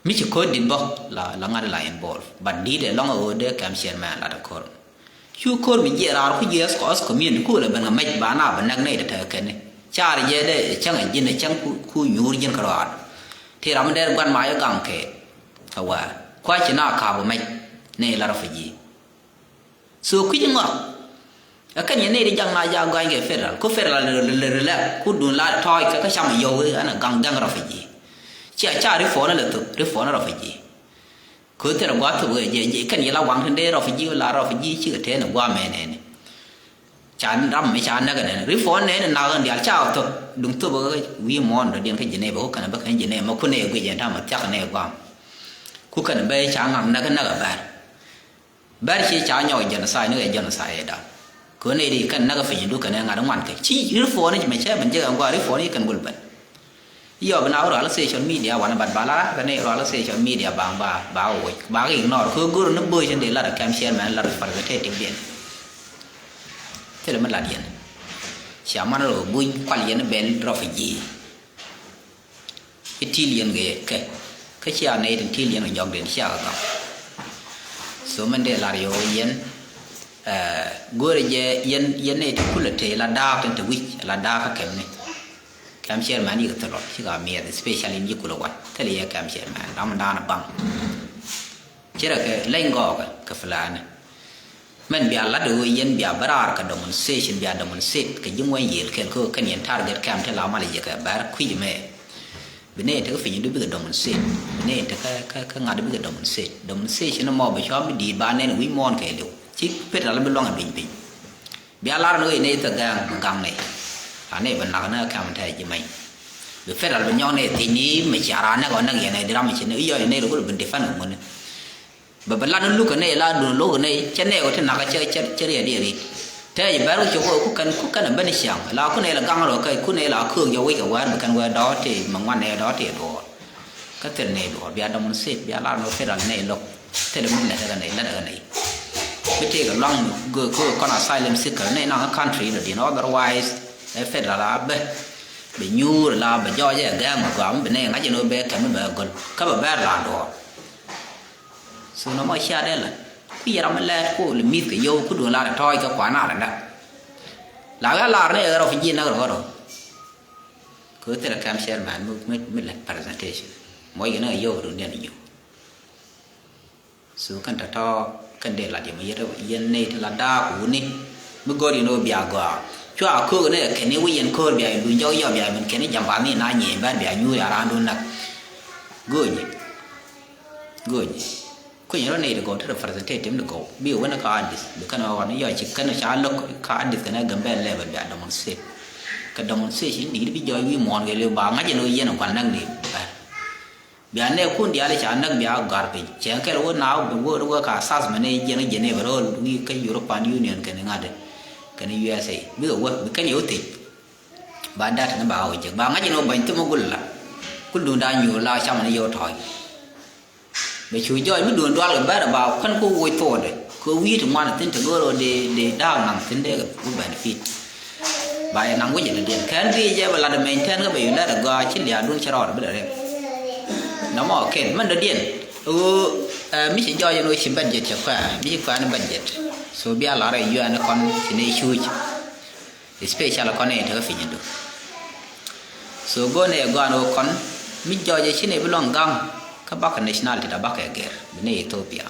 Mi ci ko̱r dit bä la la ŋa̱t la involve but dit ɛ lɔŋ ɛ ɣöö dee kɛm ciɛn mɛ lat ɛ ko̱r. Cu ko̱r mi jiɛɛr raar ku jiɛɛs kɔs community ku lɛ ben kɛ mec ba na bɛ näk nɛy tɛtɛ kɛni. Car jɛ dee cäŋ ɛ ji̱n ɛ cäŋ ku nyuur ji̱n kärɔaar. Ti ram mi dee gua̱n mac ɛ gaŋ kɛ. Ɛ wä kua ci na ka̱a̱p ɛ mec nɛy la refugee. So kui̱c ŋɔak ɛ kɛn yɛ nɛy ti jak na jak gɔany kɛ federal ku federal lɛ relax ku dun la tɔɔc kɛ kä cam ɛ yɔw ɛ ɛn ɛ gaŋ gaŋ refugee. Cia ca reform lɛ thop reform refugee. Kɛ thil gua̱a̱th thop kɛ jɛ kɛn yɛ la waŋ tin dee refugee la refugee cikɛ tɛn ɛ gua̱a̱ mɛ nɛni. Ca ram mi ca näk nɛn reform nɛn nak in dial ca thop duŋ thop wi̱i̱ muɔ̱ɔ̱n dɔ̱diɛn kä Geneva ku kɛn bä kɛn Geneva ma kun ɛ guic ɛn tam thiak nɛ guam. Ku kɛn bä ca ŋaŋ näk näk bär. Bär ci ca nyɔk genocide ni kɛ genocide da. Kun ɛ di kɛn näk piny du kɛn ɛ ŋa̱t ŋuan kɛ ci reform ni mɛ cɛ ben jɛ kɛn gua̱ reform ni kɛn gul ben. Yɔ bi na wä rual social media wan bat ba la rak ni rual social media ba ba ba wä ba ignore ko gor ni boy jende la kam share man la representative den. Thilɛ mi lat yɛn. Cia man rɔ buny kual yɛn bɛl refugee. Itil yɛn kɛ kɛ kä cia nɛy tin til yɛn kɛ jɔk den cia kɛ gam. So mɛn dee lar yɛ wä yɛn. Go̱o̱rɛ jɛ yɛn yɛn nɛy ti kulɛ te la daak tin te wi̱c la daak kä kɛm ni. Kɛm chairman yik thilɔ cik a miɛth especially in yik kulɛ wan thilɛ yɛ kɛm chairman ram dan baŋ. Cirɛ kɛ leny gɔɔkɛ kɛ filani. Mɛn bia lat ɣöö yɛn bia bä raar kɛ demonstration bia demonstrate kɛ ji̱ ŋuɛny yel kɛl kä kɛn yɛn target kɛm ti la mal yɛ kɛ bɛr kui̱c mɛ. Bi nɛ tekɛ piny du bikɛ demonstrate bi nɛ tekɛ kɛ ŋa̱t bikɛ demonstrate demonstration mɔ bɛ cua mi di̱i̱t ba nɛn wi̱c muɔ̱ɔ̱n kɛ liw ci pet ral bi luaŋ ɛ duny piny. Bia lar ni wec ni thɛ gɛŋ mi gaŋ ni. A ni bɛ nak ni kɛm tɛ ji̱ mɛny. Bi federal bi nyɔk ni thiec ni mi cia ran nɛk ɔ nɛk yɛn ɛ di ram mi ci ni yɔc ni rukul bi defend ŋuni. Bɛ bi lat ni luk kɛ ni la dun lok ni cɛ nɛk ɔ ti nak cɛ cɛ cɛ riɛ di ri. Tɛ ji̱ bɛr ku cok ku kɛn ku kɛn ben ciaŋ la ku ni la gaŋ rɔ kɛ ku ni la köök jɛ wec kɛ wɛr bi kɛn wɛr dɔɔt ti mi ŋuan ni dɔɔt ti duɔɔr. Kä thil nɛy duɔ̱ɔ̱r bia demonstrate bia lar ni federal nɛy lo̱k. Thil mi lɛt kä nɛy lɛt kä nɛy. Mi tëëkɛ luaŋ mi göök kɔn asylum seeker nɛy naŋ country lɔ di̱n otherwise ɛ federal a bä. Bɛ nyuur la bɛ jɔɔc ɛ gɛ̈ɛ̈ŋ mi gɔaa mi bi nɛy ŋa̱c ɛn ɣöö bɛ kɛm mi bɛ göl kä bɛ bɛr la duɔ̱ɔ̱r. So nɔmɔ cia dee la ku yɛ ram mi lɛɛt ku li mi̱th kɛ yio̱w ku duun la rɛ tɔɔc kɛ kuan a rɛ näk. La ɣä lar nɛy ɣä rɔ fi ji̱ näk rɔ ɣä rɔ. Kɛ ɣöö thilɛ kɛm chairman mi mi mi lät presentation. Muɔc kɛ ni ɣä yio̱w duundiɛn i̱ nyu. So kɛn tɔ̱tɔ̱ kɛn dee lat yɛ mi yet yɛn nɛy ti la daak wuni. Mi gɔ̱r yɛn ɣöö bia gɔaa cua ko̱o̱k ni kɛn i̱ wi̱c yɛn ko̱o̱r bia yɛn duny jɔk yɔk bia yɛn kɛn i̱ jambath ni na nyiëë bɛr bia nyuur ya raan duun näk. Go̱o̱nyi. Go̱o̱nyi. Kui̱ny rɔ nɛy ti gɔw ti representative ni gɔw bi wen ka adith bi kɛn ɣɔn yɔ ci kɛn ca lo̱k ka adith kɛn ɛ Gambɛl level bia demonstrate. Kɛ demonstration di̱i̱t bi jɔɔc wi̱i̱ muɔ̱ɔ̱n kɛ liw ba ŋa̱c ɛn ɣöö yɛn ɛ gua̱n näk ni bɛr. Bia nɛɛkun diaal ca näk bia gɔ̱a̱r piny cɛ kɛl wä naath wä wä ka assessment ni jiɛn jiɛn ni bɛ rööl wi̱i̱ kä European Union kɛn ŋa̱t kɛn U S A bikɛ wä bi kɛn yɛ wä thiec. Ba dat ni ba wä jek ba ŋa̱c ni wä bany thim wä gul la. Kul duun da̱a̱ nyuur la camɛ ni yio̱w tɔ̱ɔ̱c. Bɛ cu jɔɔc mi duun dual kɛ bɛr ba kuän ku woc thokdɛ kɛ wi̱i̱ ti ŋuan thi̱n ti go̱o̱r ɣöö dee dee da̱a̱k naŋ thi̱n dee kɛ ku benefit. Ba yɛ naŋ wi̱cɛ dɔ̱diɛn kɛn bi jɛ bɛ lat ɛ maintain kä bɛ yundɛr ɛ gɔaa ci lia̱a̱dun ci rɔɔd bi dɛ rɛm. Nɔmɔ kɛn mɛn dɔ̱diɛn ɣöö mi ci jɔɔc ɛn ɣöö ci budget cɛ kuɛ̈ɛ̈ mi ci kuɛ̈ɛ̈n budget. So bia lar ɛ yuɛɛn kɔn ci ni cuuc. Especially kɔn ni tekɛ piny indu. So go̱o̱n ni ɛ gɔaan wä kɔn mi jɔɔc ɛ ci ni bi luɔ̱ŋ gaŋ kä bakɛ nationality da bakɛ gɛr bi ni Ethiopia.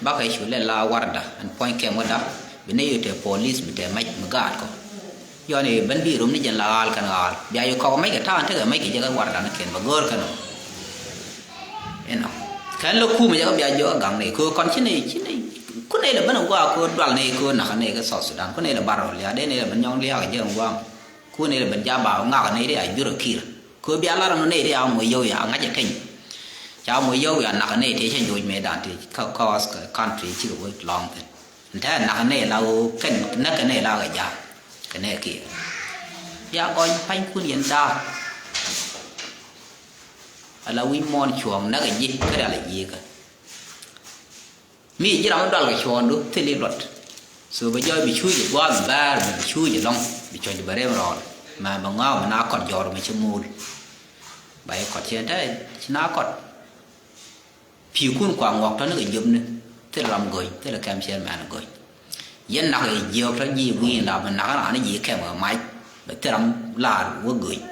Bakɛ cu lɛ la warda ɛn puɔ̱ny kɛm wä da bi ni yutɛ police bi tɛ mac mi gaat kɔ. Yɔn i̱ ben bi rom ni jɛn la ɣaal kɛn ɣaal bia yɛ kɔk mac kɛ ta̱a̱n tekɛ mac kɛ jɛ kɛ warda ni kɛn bɛ go̱o̱r kɛn ɔ. Inɔ kɛn lɛ kumɛ jɛ kɛ bia jiök ɛ gaŋ ni kɛ kɔn ci ni ci ni. Kun ni lɛ ben ɛ guaak kɛ dual ni kɛ nakä ni kɛ South Sudan kun ni lɛ bar ɔ liaak dee ni lɛ ben nyɔŋ liaak ɛ jɛ ɛ guaak. Kun ni lɛ ben jaa ba ŋak ni ri a jur ɛ ki̱i̱r kɛ bia lar ɛn ni ri a moc yio̱w ya ŋa̱c ɛ keny. Ca moc yio̱w ya nakä ni ti cɛ joc mëë dan ti kä kɔɔth kɛ country cikɛ wä lɔŋ thin. Nte nakä ni la ɣöö kɛn näk kɛ ni la kɛ jaak kɛ ni kiɛ. Bia gɔny pa̱nykun yɛn daak. Ala wi̱c muɔ̱ɔ̱n cuɔ̱ɔ̱ŋ näk ɛ ji̱ kä rial ɛ ji̱ kä. Mi ji̱ ram mi dual kɛ cuɔ̱ɔ̱ŋdu thil i̱ luɔt. So bɛ jɔɔc bi cuuc ɛ gua̱a̱th bäär bi cuuc ɛ lɔ̱ŋ bi cuɔ̱c bɛ rem rɔɔl. Mɛ bɛ ŋa̱a̱k mi na kɔt jɔɔr mi ci muul. Ba i̱ kɔt ciɛn te ci na kɔt. Pi̱i̱kun kua ŋuɔk tɔ̱ ni kɛ jiöpni thil ram go̱ny thil kɛm ciɛn mɛn go̱ny. Yɛn nak i̱ jiök tɔ̱ ji̱ wi̱i̱ la bi nak raan ji̱ kɛm kɛ mac bɛ thil ram laar wä go̱ny.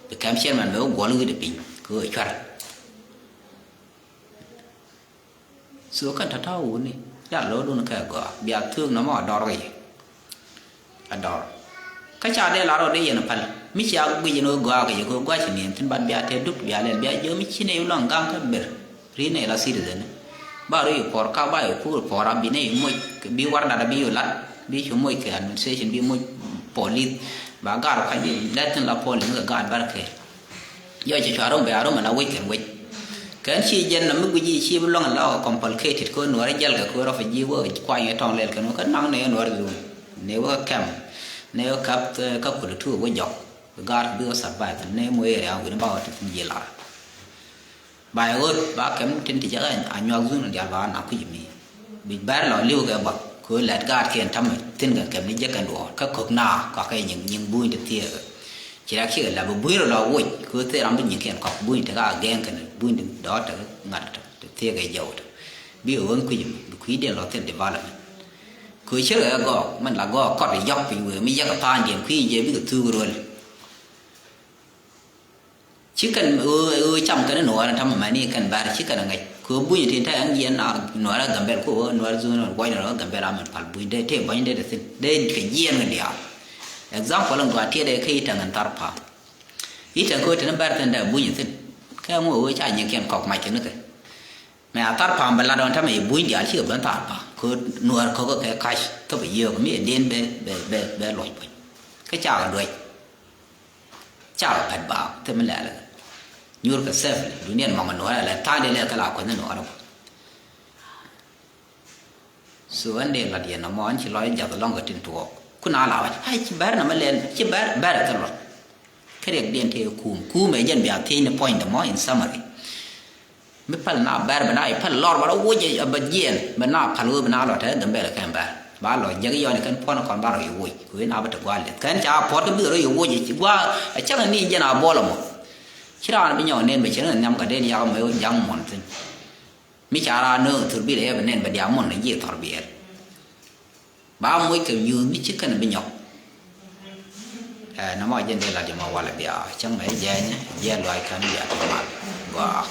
Bi kɛm ciɛn mɛn bɛ wä guɔl wi̱i̱dɛ piny kɛ wä cuar. So kɛn tɔ̱tɔ̱ wuni ya lo̱o̱dun kɛ gɔaa bia thuuk nɔmɔ a dɔr kɛ yɛ. A dɔr kä ca dee lar ɔ dee yɛn päl mi cia guic yɛn wä gɔaa kɛ yɛ kɛ wä gua̱c niɛn thi̱n bat bia tɛ duk bia lɛl bia jiök mi ci nɛ yɛ lɔŋ gaŋ kä ber. Ri nɛ yɛ la citizen ba rɔ yɛ puɔr ka ba yɛ puur puɔr a bi nɛ yɛ moc bi war dat a bi yɛ lat bi cu moc kɛ administration bi moc police ba gar kɔc bi lɛt thi̱n la police mi kɛ gar bar kɛ. Yɔ ci cua rom bɛ a rom ala wec kɛn wec. Kɛn ci jɛn na mi guic i̱ ci bi luɔ̱ŋ ala ɔ complicated ko nuɔr jɛl kɛ ko rɔ fi ji̱ wä kuany ɛ tɔŋ lɛl kɛn wä kä naŋ nɛ nuɔr dhun nɛ wä kɛm nɛ wä kap kä kul tu wä jɔk. Bi gar bi wä survive nɛ mo area wini ba wä ti ji̱ lar. Ba yɛ ɣöt ba kɛm tin ti jɛ a nyuak dhun dial ba na kui̱ mi. Bi bɛr lɔ li̱w kɛ bak kɛ ɣöö lɛt gaat kiɛn ta̱mɛ thi̱n kɛ kɛm ni jek kɛn duɔ̱ɔ̱r kä kök na kɔakɛ nyiŋ nyiŋ buny ti thieekä. Ci rɛk cikɛ lap bi buny rɔ lɔ woc kɛ ɣöö thil ram bi nyiŋ kiɛn kɔk buny ti ka gɛŋ kɛn buny ti dɔ̱ɔ̱r ti ŋa̱t ti thieekä jɛw ti bi ɣöö wen kui̱c mi bi kui̱diɛn lɔ thil development. Kɛ ɣöö cirkɛ kɛ gɔɔk mɛn la gɔɔk kɔt yɔk piny wëë mi yɛk kɛ pa̱a̱ndiɛn kui̱ jɛ bikɛ thuuk ruël. Ci kɛn ɣöö cam kɛn nuɔɔrɛ tamɛ mani kɛn bɛr ci kɛn ŋäc kɛ buny tin te ɛn jiɛn a nuɔɔrɛ gambɛl ko nuɔɔrɛ zun guɔy nuɔɔrɛ gambɛl amɛ pal buny de te buny de de thin de kɛ jiɛn kɛ diaal. Example in gɔaa tiɛt ɛ kä itɛŋ in thar pa̱a̱m itɛŋ ko tin bɛr thin de buny thin kɛ ŋu ɣöö ca nyikiɛn kɔk mac kɛ ni kɛ. Mɛ a thar pa̱a̱m bɛ lat ɔn tamɛ i̱ buny diaal cikɛ ben thar pa̱a̱m kɛ nuɔɔr kɔk kɛ kac thop i̱ yio̱o̱k mi i̱ den bɛ bɛ bɛ lɔc buny kä cakɛ duec. Cakɛ pɛt baak thim lɛl nyuur kɛ safely duniɛn mɔŋ nuɔɔr lɛ tha̱a̱ŋ dee lɛ kɛ la kuänh nuɔɔr bä. So ɛn dee lat yɛn nɔmɔ ɛn ci lɔc jath lɔŋ kɛ tin tuɔɔk kun a la wac ai ci bɛr nɔmɔ lɛl ci bɛr bɛr kɛ luɔt. Kɛ riɛk diɛn tëë kum kum ɛ jɛn bia thiec ni puɔ̱ny dämɔ in summary. Mi päl na bɛr bɛ na i̱ päl lɔr bɛ rɔ woc ɛ bɛ jiɛɛn bɛ na päl wee bɛ na lɔ te Gambɛl kɛn bɛr ba lɔ jek yɔn kɛn puɔn kɔn ba rɔ yɛ woc kɛ wee na bɛ te gua̱a̱l lieth kɛn ca puɔt kä bikɛ rɔ yɛ woc ɛ ci gua̱a̱ ɛ cäŋ ni jɛn a buɔl ɛmɔ. Ci raan bi nyɔk nen bɛ cɛ ni nhiam kɛ den yak mɛ ja̱ŋ muɔn thi̱n. Mi ca raan nööŋ thurbil ɛ bɛ nen bɛ diaal muɔn ɛ jiɛ thɔr biɛɛr. Ba moc kɛ nyuuth mi ci kɛn bi nyɔk. Ɛ nɔmɔ jɛn dee la jɛ mɔ walɛ bia cäŋ mɛ jɛɛny jɛ luac kɛn bia ti mal gɔaa.